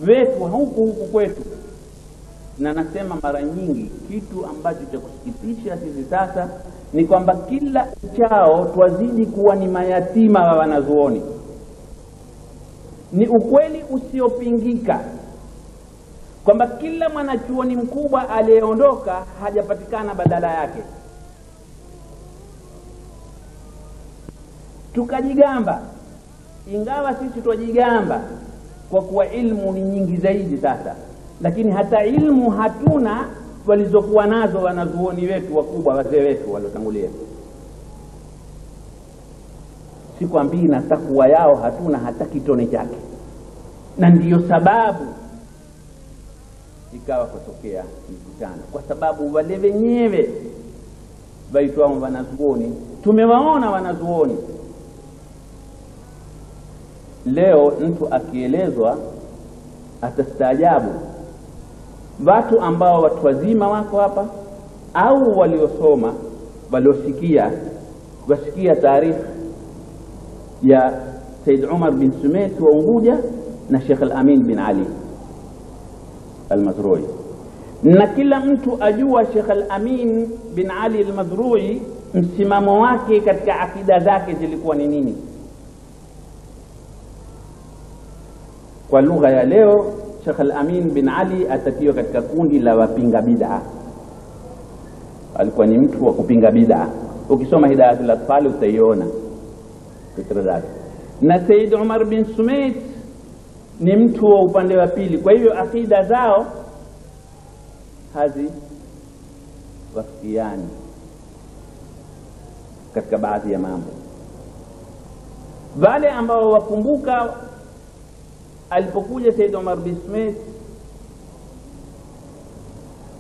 Speaker 1: wetu huku huku kwetu, na nasema mara nyingi, kitu ambacho cha kusikitisha sisi sasa ni kwamba kila uchao twazidi kuwa ni mayatima wa wanazuoni. Ni ukweli usiopingika kwamba kila mwanachuoni mkubwa aliyeondoka hajapatikana badala yake. Tukajigamba, ingawa sisi twajigamba kwa kuwa ilmu ni nyingi zaidi sasa, lakini hata ilmu hatuna walizokuwa nazo wanazuoni wetu wakubwa, wazee wetu waliotangulia. Sikwambii na takwa yao hatuna hata kitone chake, na ndiyo sababu ikawa kutokea mikutano, kwa sababu wale wenyewe waitwao wanazuoni, tumewaona wanazuoni. Leo mtu akielezwa atastaajabu. Watu ambao watu wazima wako hapa au waliosoma, waliosikia, wasikia taarifa ya Said Umar bin Sumait wa Unguja na Sheikh Al-Amin bin Ali Al-Mazrui, na kila mtu ajua Sheikh Al-Amin bin Ali Al-Mazrui msimamo wake katika akida zake zilikuwa ni nini. Kwa lugha ya leo, Sheikh Al-Amin bin Ali atatiwa katika kundi la wapinga bid'a. Alikuwa ni mtu wa kupinga bid'a. Ukisoma Hidayatul Atfal utaiona fikra zake. Na Said Umar bin Sumait ni mtu wa upande wa pili. Kwa hivyo akida zao hazi wafikiani katika baadhi ya mambo. Wale ambao wakumbuka alipokuja Said Umar bin Sumait,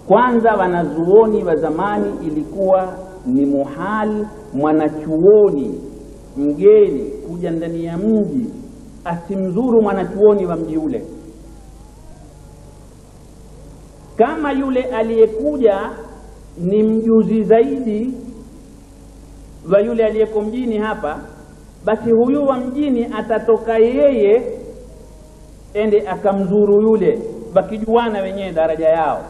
Speaker 1: kwanza wanazuoni wa zamani ilikuwa ni muhal mwanachuoni mgeni kuja ndani ya mji asimzuru mwanachuoni wa mji ule. Kama yule aliyekuja ni mjuzi zaidi wa yule aliyeko mjini hapa, basi huyu wa mjini atatoka yeye ende akamzuru yule, wakijuana wenyewe daraja yao.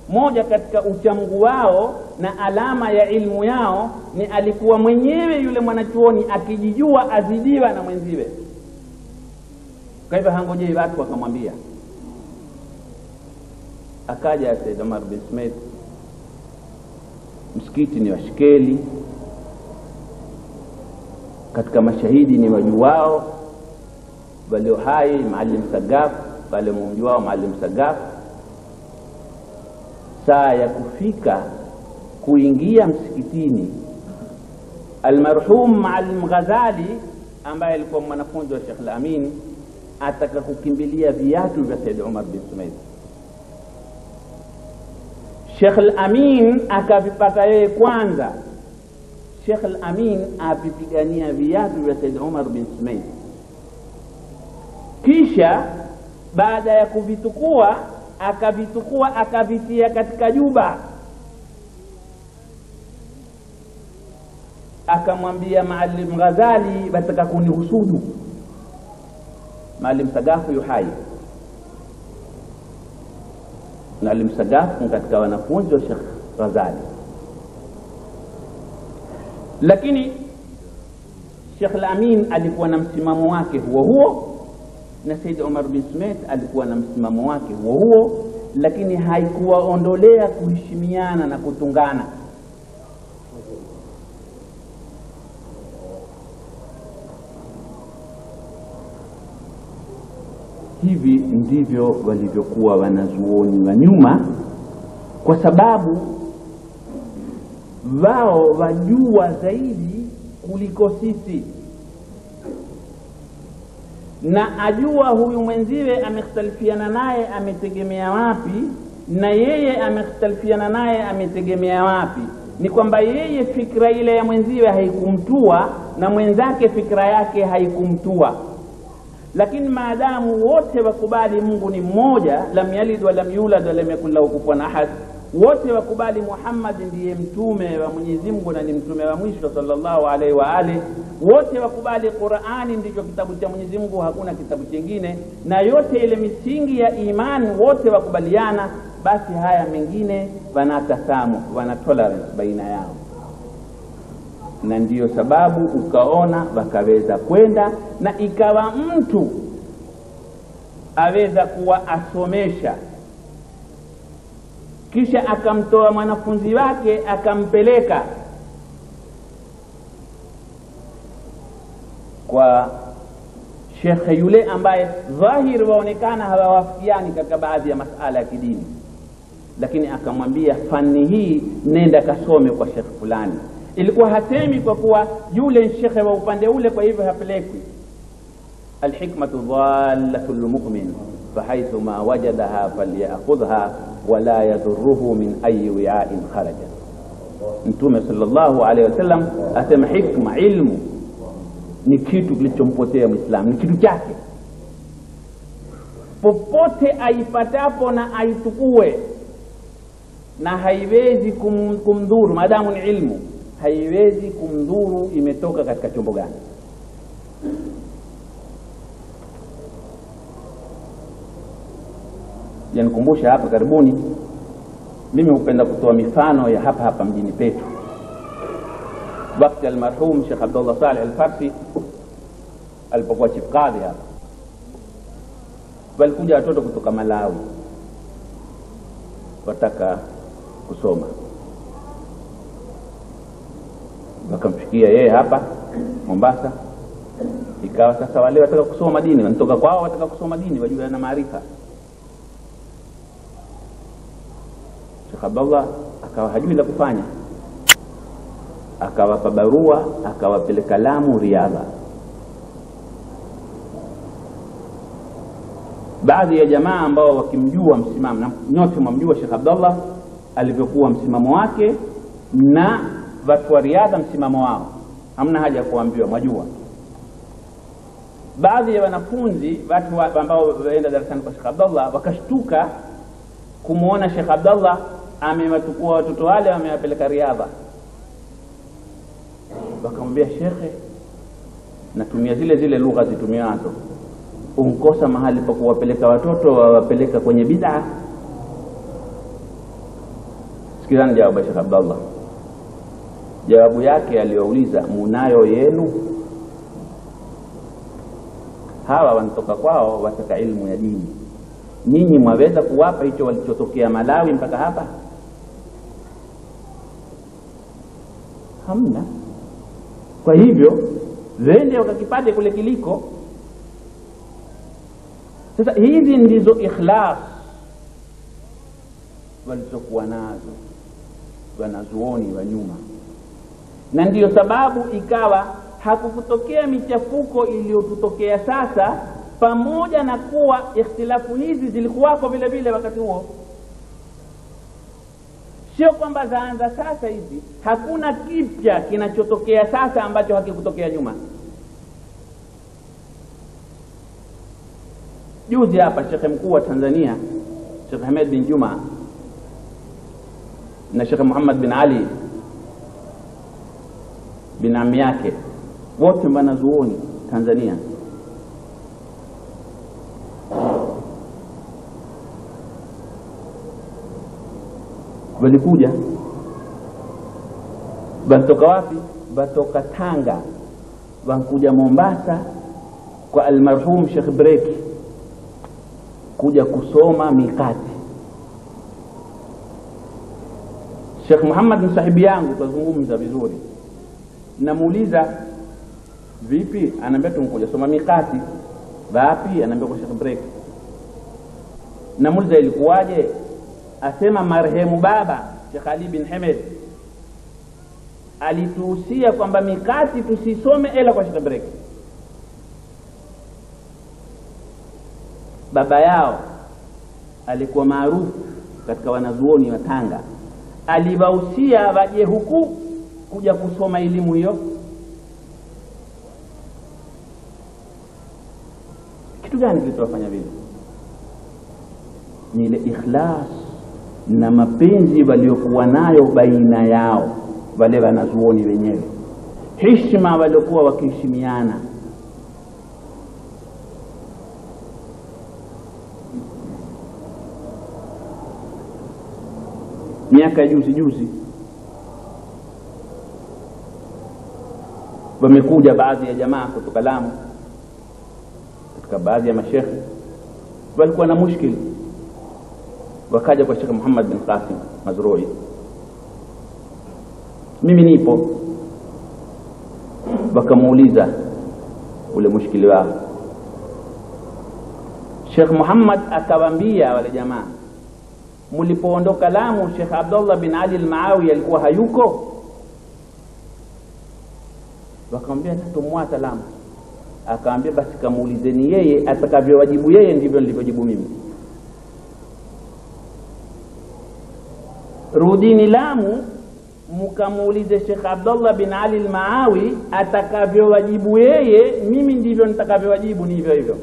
Speaker 1: Moja katika uchamgu wao na alama ya ilmu yao ni alikuwa mwenyewe yule mwanachuoni akijijua azidiwa na mwenziwe. Kwa hivyo hangojei watu wakamwambia. Akaja Said Umar bin Sumait, msikiti ni washikeli, katika mashahidi ni wajuwao walio hai, Maalim Sagaf, wale mjuao Maalim Sagaf. Saa ya kufika kuingia msikitini, almarhum Maalim Ghazali ambaye alikuwa mwanafunzi wa Sheikh Al-Amin ataka kukimbilia viatu vya Said Umar bin Sumait. Sheikh Al-Amin akavipata yeye kwanza. Sheikh Al-Amin avipigania viatu vya Said Umar bin Sumait, kisha baada ya kuvitukua akavitukua akavitia katika juba, akamwambia Maalim Ghazali, bataka kunihusudu. Maalim Sagafu yuhai. Maalim Sagafu katika wanafunzi wa Sheikh Ghazali, lakini Sheikh Al-Amin alikuwa na msimamo wake huo huo, na Said Umar bin Sumait alikuwa na msimamo wake huo huo, lakini haikuwaondolea kuheshimiana na kutungana. Hivi ndivyo walivyokuwa wanazuoni wa nyuma, kwa sababu wao wajua zaidi kuliko sisi, na ajua huyu mwenziwe amekhtalifiana naye ametegemea wapi, na yeye amekhtalifiana naye ametegemea wapi. Ni kwamba yeye fikra ile ya mwenziwe haikumtua na mwenzake fikra yake haikumtua, lakini maadamu wote wakubali Mungu ni mmoja, lam yalid wa lam yulad wa lam yakul lahu kufuwan ahad, wote wakubali Muhammad ndiye mtume wa Mwenyezi Mungu na ni mtume wa mwisho sallallahu alaihi wa alihi, wote wakubali Qur'ani ndicho kitabu cha Mwenyezi Mungu, hakuna kitabu kingine, na yote ile misingi ya imani wote wakubaliana, basi haya mengine wanatasamu, wana tolerance baina yao. Na ndiyo sababu ukaona wakaweza kwenda, na ikawa mtu aweza kuwa asomesha kisha akamtoa mwanafunzi wake akampeleka kwa Shekhe yule ambaye dhahiri waonekana hawawafikiani katika baadhi ya masala ya kidini, lakini akamwambia fani hii nenda kasome kwa shekhe fulani. Ilikuwa hasemi kwa kuwa yule shekhe wa upande ule, kwa hivyo hapelekwi. Alhikmatu dhallatu lmu'min fahaithu ma wajadaha falyakhudha wala yadhurruhu min ayi wi'ain kharaja. Mtume sallallahu alaihi wasallam asema hikma, ilmu ni kitu kilichompotea Muislamu, ni kitu chake, popote aipatapo na aitukue, na haiwezi kumdhuru maadamu ni ilmu, haiwezi kumdhuru imetoka katika chombo gani. Yanikumbusha hapa karibuni, mimi hupenda kutoa mifano ya hapa hapa mjini petu. Wakati almarhum Sheikh Abdullah Saleh Al-Farsi alipokuwa chief kadhi hapa, walikuja watoto kutoka Malawi wataka kusoma, wakamfikia yeye hapa Mombasa. Ikawa sasa wale wataka kusoma dini, wanatoka kwao wataka kusoma dini, wajue na maarifa. Sheikh Abdullah akawa hajui la kufanya, akawapa barua, akawapeleka Lamu Riadha. Baadhi ya jamaa ambao wakimjua msimamo, na nyote mwamjua Sheikh Abdullah alivyokuwa msimamo wake, na watu wa riadha msimamo wao, hamna haja kuambiwa, mwajua. Baadhi ya wanafunzi watu ambao waenda darasani kwa Sheikh Abdullah wakashtuka kumuona Sheikh Abdullah amewatukua watoto wale amewapeleka riadha. Wakamwambia shekhe, natumia zile zile lugha zitumiazo, unkosa mahali pa kuwapeleka watoto, wawapeleka kwenye bid'a. Sikizani jawabu ya Sheikh Abdullah. Jawabu yake aliyouliza, munayo yenu? Hawa wanatoka kwao wataka ilmu ya dini, nyinyi mwaweza kuwapa hicho walichotokea Malawi mpaka hapa? Hamna. Kwa hivyo wende wakakipate kule kiliko. Sasa hizi ndizo ikhlas walizokuwa nazo wanazuoni wa nyuma, na ndiyo sababu ikawa hakukutokea michafuko iliyotutokea sasa, pamoja na kuwa ikhtilafu hizi zilikuwako vile vile wakati huo. Sio kwamba zaanza sasa hizi, hakuna kipya kinachotokea sasa ambacho hakikutokea nyuma. Juzi hapa Sheikh mkuu wa Tanzania Sheikh Ahmed bin Juma na Sheikh Muhammad bin Ali bin ami yake, wote wanazuoni Tanzania, walikuja. Batoka wapi? Batoka Tanga, wankuja Mombasa kwa almarhum Sheikh Breki kuja kusoma mikati. Sheikh Muhammad ni sahibi yangu, tuzungumza vizuri. Namuuliza vipi, ananiambia tumkuja soma mikati. Wapi? Ananiambia kwa Sheikh Breki. Namuuliza ilikuwaje? Asema marehemu baba Sheikh Ali bin Hamed alituhusia kwamba mikati tusisome ila kwa Sheikh Breki. Baba yao alikuwa maarufu katika wanazuoni wa Tanga, aliwahusia waje huku kuja kusoma elimu hiyo. Kitu gani kilichowafanya vile? Ni ile ikhlas na mapenzi waliokuwa nayo baina yao wale wanazuoni wenyewe, heshima waliokuwa wakiheshimiana. Miaka juzi juzi wamekuja baadhi ya jamaa kutoka Lamu, katika baadhi ya mashekhe walikuwa na mushkil, wakaja kwa Sheikh Muhammad bin Qasim Mazrui, mimi nipo. Wakamuuliza ule mushkili wao. Sheikh Muhammad akawaambia wale jamaa, mlipoondoka Lamu Sheikh Abdullah bin Ali al-Maawi alikuwa hayuko? Wakamwambia tumwata Lamu. Akaambia basi kamuulizeni yeye, atakavyowajibu yeye ndivyo nilivyojibu mimi. Rudini Lamu mkamuulize Sheikh Abdullah bin Ali al-Maawi, atakavyowajibu yeye mimi ndivyo nitakavyowajibu, ni hivyo hivyo.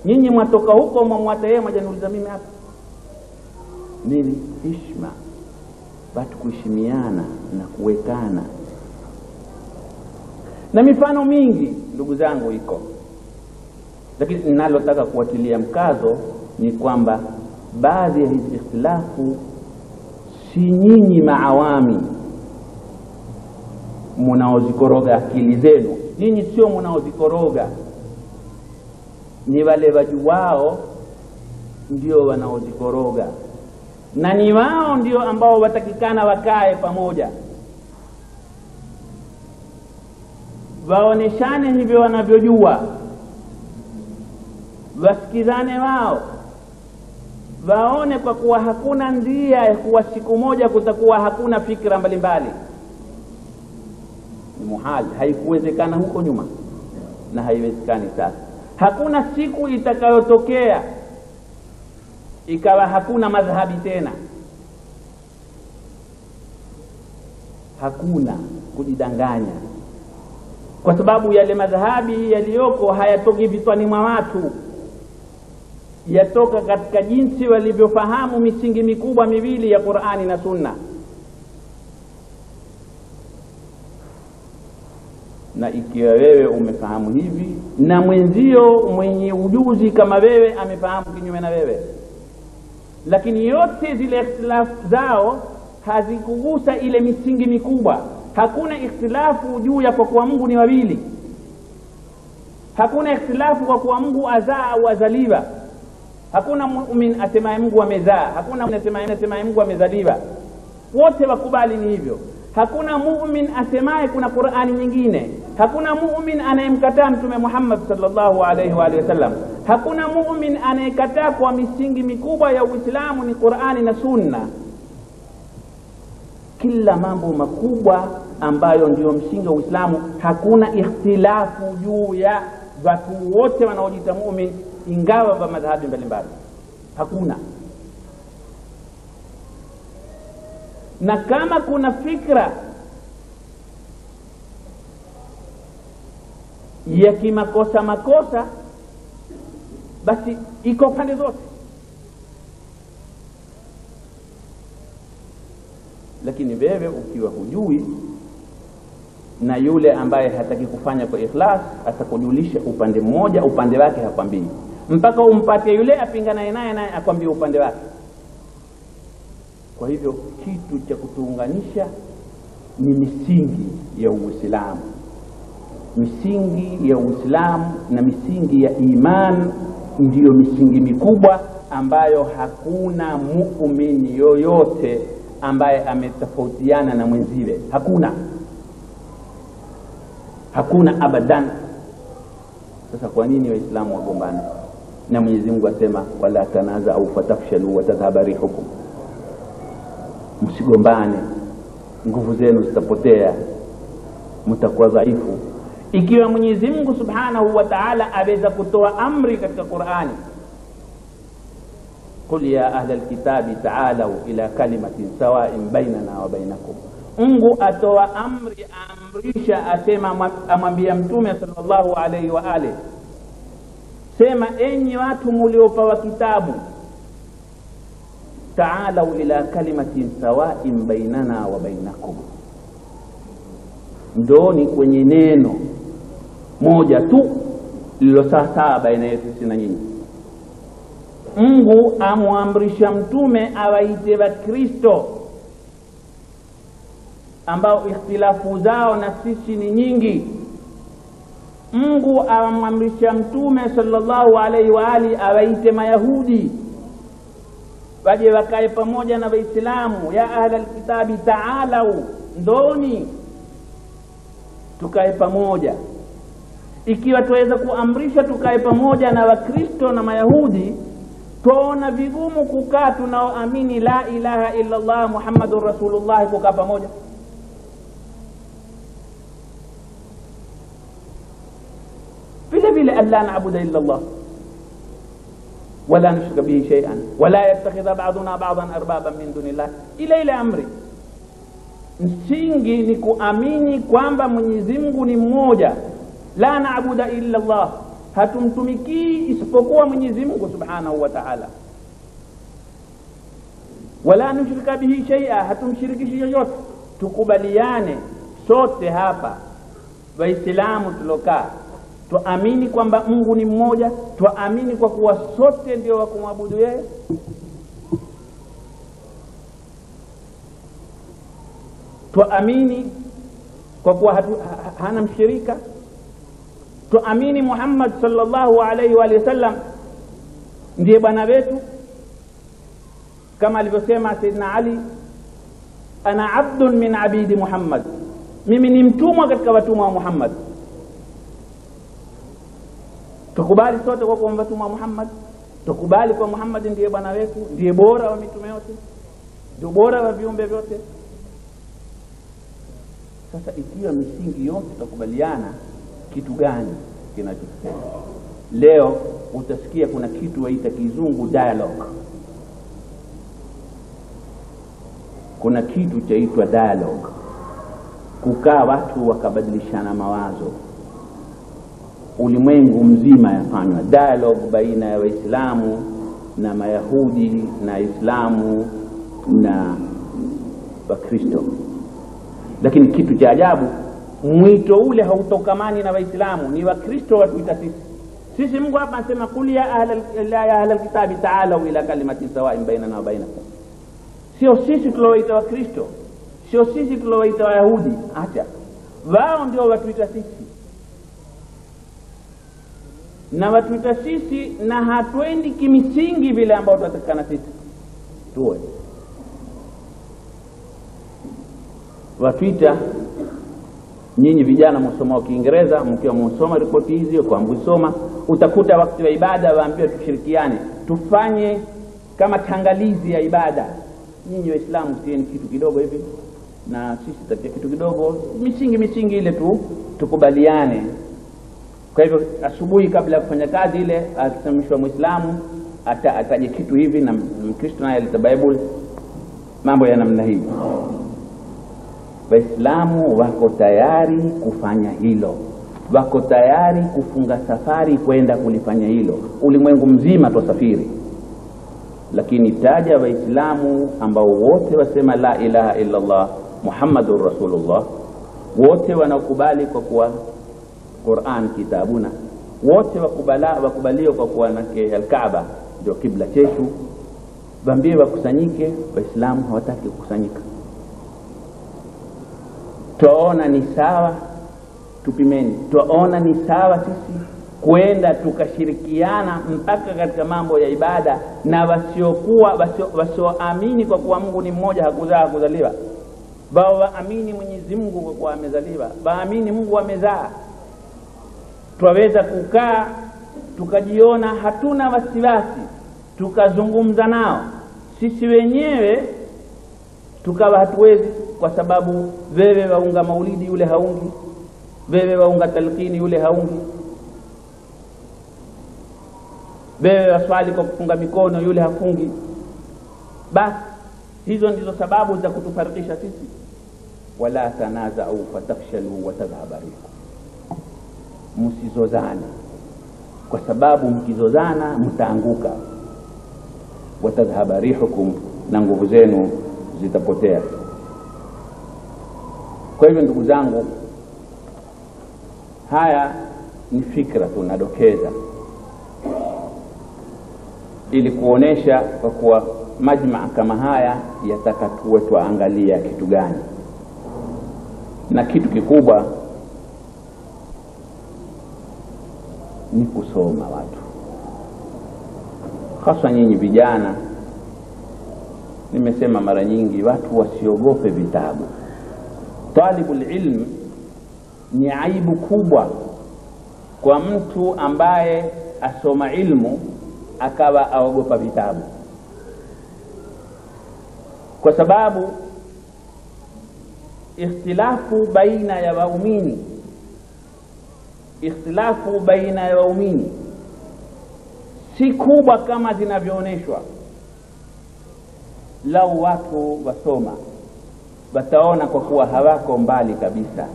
Speaker 1: Nyinyi mwatoka huko mwamwata yeye, mwajaniuliza mimi hapa. Nini? Heshima, watu kuheshimiana na kuwekana. Na mifano mingi ndugu zangu iko, lakini ninalotaka kuwatilia mkazo ni kwamba baadhi ya hizi ikhtilafu si nyinyi maawami munaozikoroga akili zenu, nyinyi sio munaozikoroga, ni wale wajuwao ndio wanaozikoroga, na ni wao ndio ambao watakikana wakae pamoja, waoneshane hivyo wanavyojua, wasikizane wao, waone, kwa kuwa hakuna ndia ya kuwa siku moja kutakuwa hakuna fikra mbalimbali. Ni muhali, haikuwezekana huko nyuma na haiwezekani sasa. Hakuna siku itakayotokea ikawa hakuna madhhabi tena. Hakuna kujidanganya, kwa sababu yale madhhabi yaliyoko hayatoki vitwani mwa watu, yatoka katika jinsi walivyofahamu misingi mikubwa miwili ya Qur'ani na Sunna. Na ikiwa wewe umefahamu hivi na mwenzio mwenye ujuzi kama wewe amefahamu kinyume na wewe, lakini yote zile ikhtilafu zao hazikugusa ile misingi mikubwa. Hakuna ikhtilafu juu ya kwa kuwa Mungu ni wawili, hakuna ikhtilafu kwa kuwa Mungu azaa au azaliwa. Hakuna muumini asemaye Mungu amezaa, hakuna asemaye Mungu amezaliwa, wote wakubali ni hivyo. Hakuna muumini asemaye kuna Qur'ani nyingine, hakuna muumini anayemkataa Mtume Muhammad sallallahu alaihi wa alihi wasallam, hakuna muumini anayekataa kwa misingi mikubwa ya Uislamu ni Qur'ani na Sunna. Kila mambo makubwa ambayo ndio msingi wa Uislamu hakuna ikhtilafu juu ya watu wote wanaojiita muumini, ingawa wa madhhabi mbalimbali, hakuna. Na kama kuna fikra ya kimakosa makosa, basi iko pande zote. Lakini wewe ukiwa hujui, na yule ambaye hataki kufanya kwa ikhlas atakujulisha upande mmoja, upande wake hakwambii, mpaka umpate yule apinganaye naye, naye akwambie upande wake. Kwa hivyo kitu cha kutuunganisha ni misingi ya Uislamu, misingi ya Uislamu na misingi ya iman ndiyo misingi mikubwa ambayo hakuna muumini yoyote ambaye ametofautiana na mwenziwe. Hakuna, hakuna abadan. Sasa kwa nini Waislamu wagombane? Na Mwenyezi Mungu asema wala tanaza'u fatafshalu wa tadhhaba rihukum, msigombane, nguvu zenu zitapotea, mtakuwa dhaifu. Ikiwa Mwenyezi Mungu Subhanahu wa Ta'ala aweza kutoa amri katika Qur'ani, qul ya ahla alkitabi ta'alu ila kalimatin sawa'in bainana wa bainakum. Mungu atoa amri, amrisha, asema, amwambia Mtume sallallahu alaihi wa alihi, sema enyi watu mliopewa kitabu, ta'alu ila kalimatin sawa'in bainana wa bainakum, ndooni kwenye neno moja tu lililo sawa baina yetu sisi na nyinyi. Mungu amwamrisha Mtume awaite Wakristo ambao ikhtilafu zao na sisi ni nyingi. Mungu amwamrisha Mtume sallallahu alaihi wa alihi awaite Mayahudi waje wakae pamoja na Waislamu, ya ahla alkitabi ta'alau, ndoni tukae pamoja. Ikiwa tuweza kuamrisha tukae pamoja na Wakristo na Mayahudi, twaona vigumu kukaa tunaoamini la ilaha illa Allah Muhammadur Rasulullah kukaa pamoja. Vile vile alla na'budu illa Allah wala nushrika bihi shay'an wala yattakhidha ba'duna ba'dan arbaban min dunillah, ile ile amri. Msingi ni kuamini kwamba Mwenyezi Mungu ni mmoja, la na'budu illa Allah, hatumtumikii isipokuwa Mwenyezi Mungu Subhanahu wa Ta'ala, wala nushrika bihi shay'a, hatumshirikishi yoyote. Tukubaliane sote hapa Waislamu tulokaa, tuamini kwamba Mungu ni mmoja, tuamini kwa kuwa sote ndio wa kumwabudu yeye. Tuamini kwa kuwa hana mshirika. Tuamini Muhammad sallallahu alaihi wa sallam ndiye bwana wetu, kama alivyosema Sayyidina Ali, ana abdun min abidi Muhammad, mimi ni mtumwa katika watumwa wa Muhammad. Tukubali sote kwa kuwa mtumwa wa Muhammad, tukubali kwa Muhammad ndiye bwana wetu, ndiye bora wa mitume yote, ndiye bora wa viumbe vyote. Sasa ikiwa misingi yote tutakubaliana, kitu gani kinachotusema? Leo utasikia kuna kitu waita kizungu dialogue. Kuna kitu chaitwa dialogue, kukaa watu wakabadilishana mawazo. Ulimwengu mzima yafanywa dialogue baina ya Waislamu na Mayahudi na Islamu na Wakristo. Lakini kitu cha ajabu, mwito ule hautokamani na Waislamu, ni Wakristo watuita sisi. Sisi Mungu hapa anasema kul ya ahlal kitabi ta'alu ila kalimatin sawa'in bainana wa bainakum. Sio sisi tulowaita Wakristo, sio sisi tulowaita Wayahudi, acha wao ndio watuita sisi, na watuita sisi, na hatuendi kimisingi vile ambao tunatakana sisi tuwe. Watuita nyinyi vijana msomao Kiingereza, mkiwa msoma ripoti hizi kwa msoma, utakuta wakati wa ibada waambiwa tushirikiane, tufanye kama tangalizi ya ibada. Nyinyi Waislamu tieni kitu kidogo hivi na sisi tutatia kitu kidogo, misingi ile tu tukubaliane. Kwa hivyo asubuhi kabla ya kufanya kazi ile, akisimamishwa Muislamu ataje kitu hivi, na Mkristo naye aleta Bible, mambo ya namna hii. Waislamu wako tayari kufanya hilo, wako tayari kufunga safari kwenda kulifanya hilo. Ulimwengu mzima tusafiri, lakini taja Waislamu ambao wote wasema la ilaha illa Allah Muhammadur Rasulullah, wote wanakubali kwa kuwa Qur'an kitabuna, wote wakubalio kwa kuwa na al-Kaaba ndio kibla chetu, waambie wakusanyike. Waislamu hawataki kukusanyika. Twaona ni sawa, tupimeni, twaona ni sawa sisi kwenda tukashirikiana mpaka katika mambo ya ibada na wasiokuwa wasioamini kwa kuwa Mungu ni mmoja, hakuzaa hakuzaliwa, bao waamini Mwenyezi Mungu kwa kuwa amezaliwa, waamini Mungu amezaa. Twaweza kukaa tukajiona hatuna wasiwasi, tukazungumza nao sisi wenyewe tukawa hatuwezi, kwa sababu wewe waunga maulidi yule haungi, wewe waunga talqini yule haungi, wewe waswali kwa kufunga mikono yule hafungi. Basi hizo ndizo sababu za kutufarikisha sisi. Wala tanaza'u fatafshalu wa tadhhaba rihukum, msizozane, kwa sababu mkizozana mtaanguka. Wa tadhhaba rihukum, na nguvu zenu zitapotea. Kwa hivyo ndugu zangu, haya ni fikra tunadokeza ili kuonesha kwa kuwa majmaa kama haya yataka tuwe tuangalia kitu gani, na kitu kikubwa ni kusoma watu, hasa nyinyi vijana. Nimesema mara nyingi, watu wasiogope vitabu. Talibul ilm ni aibu kubwa kwa mtu ambaye asoma ilmu akawa aogopa vitabu, kwa sababu ikhtilafu baina ya waumini, ikhtilafu baina ya waumini si kubwa kama zinavyooneshwa. Lau watu wasoma wataona kwa kuwa hawako mbali kabisa.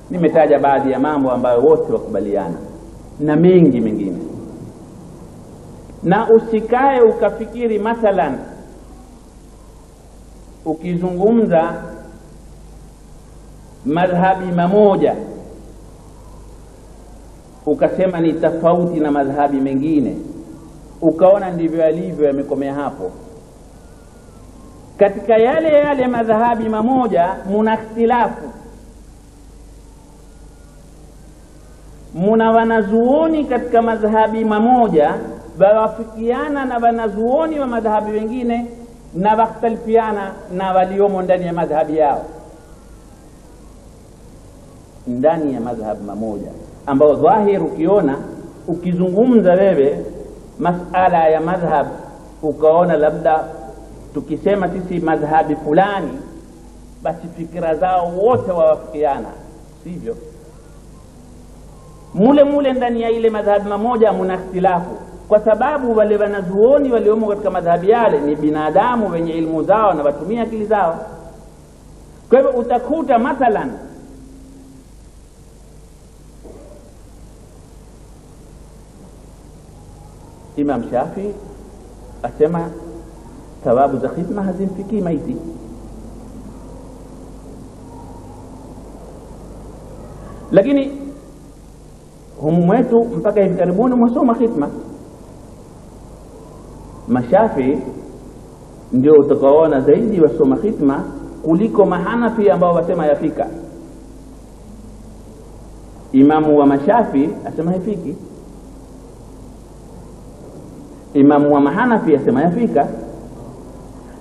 Speaker 1: Nimetaja baadhi ya mambo ambayo wote wakubaliana na mengi mengine. Na usikae ukafikiri mathalan ukizungumza madhhabi mamoja ukasema ni tofauti na madhhabi mengine, ukaona ndivyo yalivyo, yamekomea hapo. Katika yale yale madhhabi mamoja muna ikhtilafu, muna wanazuoni katika madhhabi mamoja wawafikiana na wanazuoni wa madhhabi wengine na wakhtalifiana na waliomo ndani ya madhhabi yao, ndani ya madhhabi mamoja ambao dhahir ukiona ukizungumza wewe masala ya madhhab ukaona labda tukisema sisi madhhabi fulani basi fikira zao wote wawafikiana, sivyo? Mule mule ndani ya ile madhhabi mamoja muna ikhtilafu, kwa sababu wale wanazuoni waliomo katika madhhabi yale ni binadamu wenye ilmu zao na watumia akili zao. Kwa hivyo utakuta mathalan Imam Shafi asema thawabu za khidma hazimfikii maiti, lakini humu mwetu mpaka hivi karibuni mwasoma khidma. Mashafi ndio utakaoona zaidi wasoma khidma kuliko mahanafi ambao wasema yafika. Imamu wa Mashafi asema haifiki, imamu wa mahanafi asema yafika.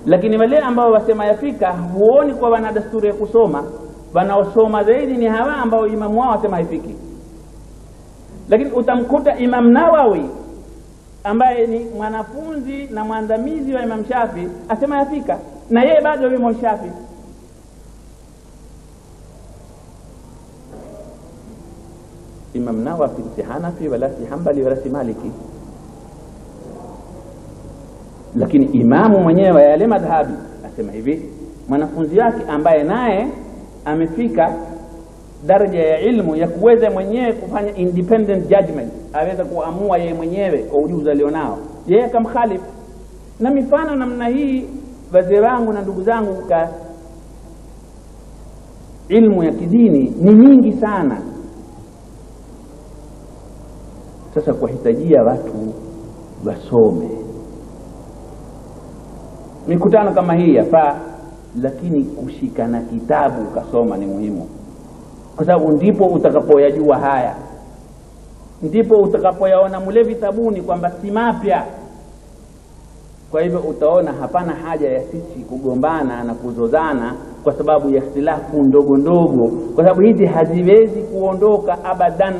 Speaker 1: Lakini wale ambao wasema yafika huoni kwa wana desturi ya kusoma, wanaosoma zaidi ni hawa ambao imamu wao asema haifiki. Lakini utamkuta Imam Nawawi ambaye ni mwanafunzi na mwandamizi wa Imam Shafi asema yafika, na yeye bado yumo Shafi. Imam Nawawi si Hanafi wala si Hanbali wala si Maliki, lakini imamu mwenyewe wa yale madhhabi asema hivi, mwanafunzi wake ambaye naye amefika daraja ya ilmu ya kuweza mwenyewe kufanya independent judgment, aweza kuamua yeye mwenyewe kwa ujuzi alionao, yeye akamkhalifu. Na mifano namna hii, wazee wangu na ndugu zangu, kwa ilmu ya kidini ni nyingi sana. Sasa kuhitajia watu wasome. Mikutano kama hii yafaa, lakini kushika na kitabu ukasoma ni muhimu, kwa sababu ndipo utakapoyajua haya, ndipo utakapoyaona mule vitabuni kwamba si mapya. Kwa hivyo utaona hapana haja ya sisi kugombana na kuzozana kwa sababu ya ikhtilafu ndogo ndogo, kwa sababu hizi haziwezi kuondoka abadan.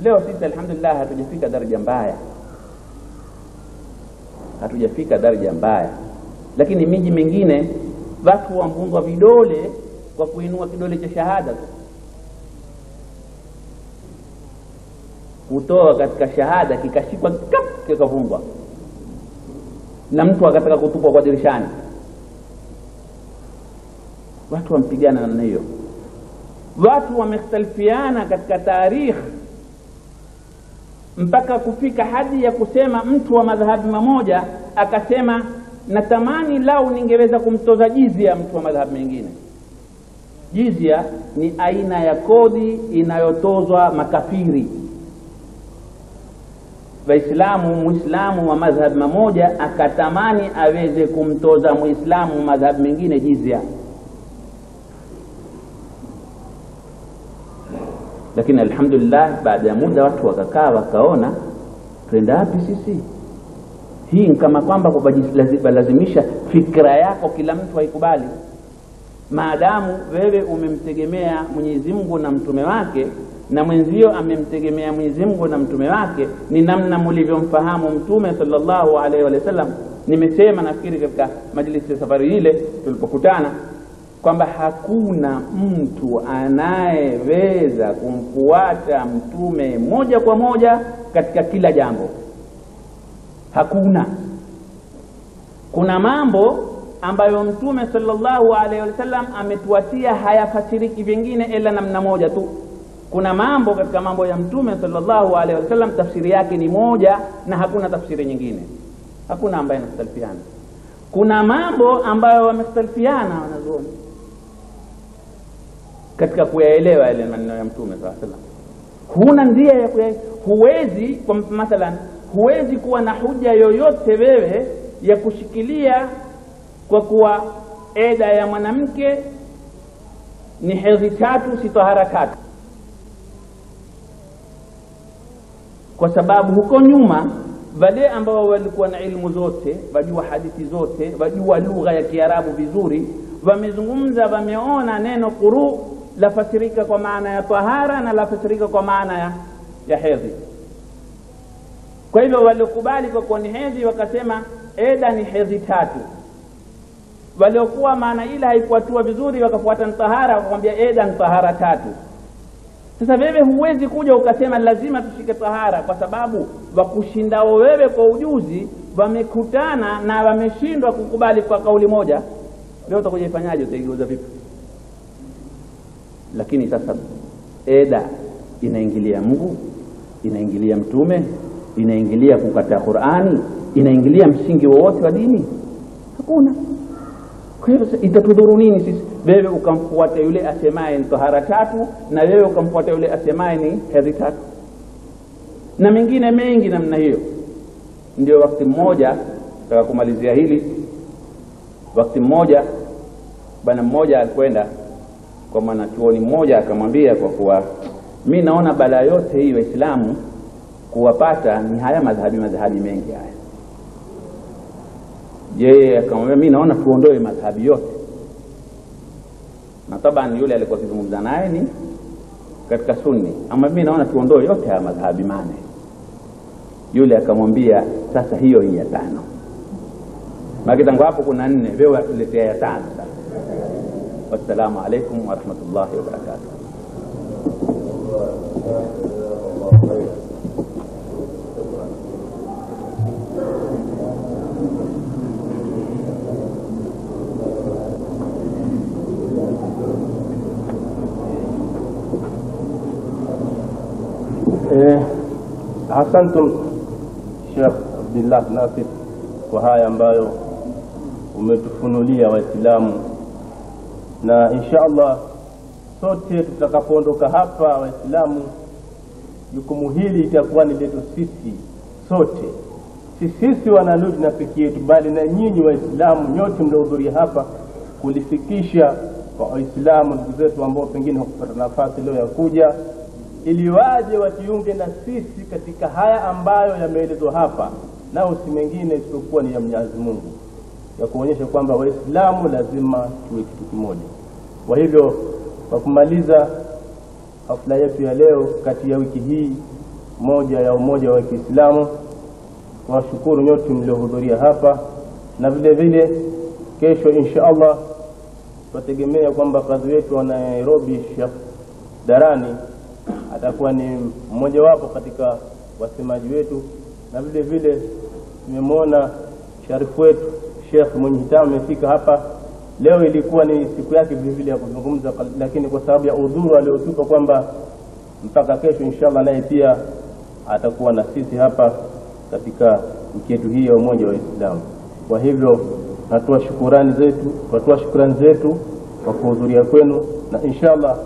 Speaker 1: Leo sisi alhamdulillah hatujafika daraja mbaya, hatujafika daraja mbaya, lakini miji mingine watu wamvungwa vidole kwa kuinua kidole cha shahada tu, kutoa katika shahada kikashikwa kikavungwa, na mtu akataka kutupwa kwa dirishani. Watu wampigana namna hiyo, watu wamekhtalifiana katika tarikh mpaka kufika hadi ya kusema mtu wa madhhabi mamoja akasema natamani lau ningeweza kumtoza jizia mtu wa madhhabi mengine. Jizia ni aina ya kodi inayotozwa makafiri. Waislamu, Muislamu wa madhhabi mamoja akatamani aweze kumtoza Muislamu madhhabi mengine jizia. Lakini alhamdulillah baada ya muda watu wakakaa wakaona twenda wapi sisi. Hii ni kama kwamba kulazimisha fikra yako kila mtu haikubali. Maadamu wewe umemtegemea Mwenyezi Mungu na mtume wake na mwenzio amemtegemea Mwenyezi Mungu na mtume wake, ni namna mlivyomfahamu mtume sallallahu alaihi wasallam. Nimesema nafikiri katika majlisi ya safari ile tulipokutana kwamba hakuna mtu anayeweza kumfuata mtume moja kwa moja katika kila jambo. Hakuna. Kuna mambo ambayo mtume sallallahu alaihi wasallam ametuatia hayafasiriki vingine ila namna moja tu. Kuna mambo katika mambo ya mtume sallallahu alaihi wasallam tafsiri yake ni moja na hakuna tafsiri nyingine. Hakuna ambaye anastalifiana. Kuna mambo ambayo wamestalifiana wanazuoni katika kuyaelewa yale maneno ya mtume sallallahu alaihi wasallam. Huna njia ya huwezi, kwa mathalan, huwezi kuwa na hoja yoyote wewe ya kushikilia kwa kuwa eda ya mwanamke ni hedhi tatu si tahara tatu, kwa sababu huko nyuma wale ambao walikuwa na ilmu zote, wajua hadithi zote, wajua lugha ya Kiarabu vizuri, wamezungumza, wameona neno quru lafasirika kwa maana ya tahara na lafasirika kwa maana ya hedhi. Kwa hivyo walikubali kwa kuwa ni hedhi, wakasema eda ni hedhi tatu. Waliokuwa maana ile haikuatua vizuri wakafuata tahara, wakakwambia eda ni tahara tatu. Sasa wewe huwezi kuja ukasema lazima tushike tahara, kwa sababu wakushindao wewe kwa ujuzi wamekutana na wameshindwa kukubali kwa kauli moja. Leo utakuja ifanyaje? Utaigeuza vipi? Lakini sasa eda inaingilia Mungu, inaingilia mtume, inaingilia kukataa Qur'ani, inaingilia msingi wowote wa dini? Hakuna. Kwa hivyo itatudhuru nini sisi? Wewe ukamfuata yule asemaye ni tahara tatu na wewe ukamfuata yule asemaye ni hedhi tatu, na mengine mengi namna hiyo. Ndio wakati mmoja, nataka kumalizia hili, wakati mmoja bwana mmoja alikwenda kwa mwanachuoni mmoja akamwambia, kwa kuwa mimi naona balaa yote hii Waislamu kuwapata ni haya madhahabi mengi haya. Yeye akamwambia mimi naona tuondoe madhahabi yote. Na taban yule alikuwa akizungumza naye ni katika Sunni, ama mimi naona tuondoe yote haya madhahabi mane. Yule akamwambia sasa hiyo ni ya tano. Maana tangu hapo kuna nne, wewe atuletea ya tano sasa. Wassalamu alaikum wa rahmatullahi wa barakatuh.
Speaker 2: Asantum Sheikh Abdullah Nasir kwa haya ambayo umetufunulia Waislamu, na insha Allah sote tutakapoondoka hapa Waislamu, jukumu hili itakuwa ni letu sisi sote, si sisi wanalujna peke yetu, bali na nyinyi Waislamu nyote mliohudhuria hapa, kulifikisha kwa Waislamu ndugu zetu ambao pengine hawakupata nafasi leo ya kuja, ili waje wajiunge na sisi katika haya ambayo yameelezwa hapa, nao si mengine isipokuwa ni ya Mwenyezi Mungu, ya kuonyesha kwamba Waislamu lazima tuwe kitu kimoja. Kwa hivyo, kwa kumaliza hafla yetu ya leo kati ya wiki hii moja ya umoja wa Kiislamu, washukuru nyote mliohudhuria hapa, na vile vile kesho insha Allah tutategemea kwamba kadhi wetu wa Nairobi Sheikh Darani atakuwa ni mmoja wapo katika wasemaji wetu, na vile vile tumemwona sharifu wetu Sheikh Mwenyehitamu amefika hapa leo. Ilikuwa ni siku yake vile vile ya kuzungumza, lakini kwa sababu ya udhuru aliotupa kwamba mpaka kesho inshallah naye pia atakuwa na sisi hapa katika wiki yetu hii ya umoja wa Uislamu. Kwa hivyo natoa shukrani zetu kwa kuhudhuria kwenu, na inshallah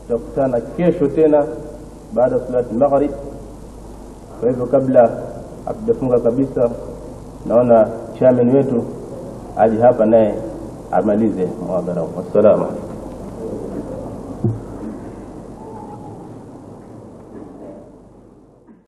Speaker 2: tutakutana kesho tena baada ya salati maghrib. Kwa hivyo kabla hatujafunga kabisa, naona chairman wetu aje hapa naye amalize muhadhara. Wassalamu alaikum.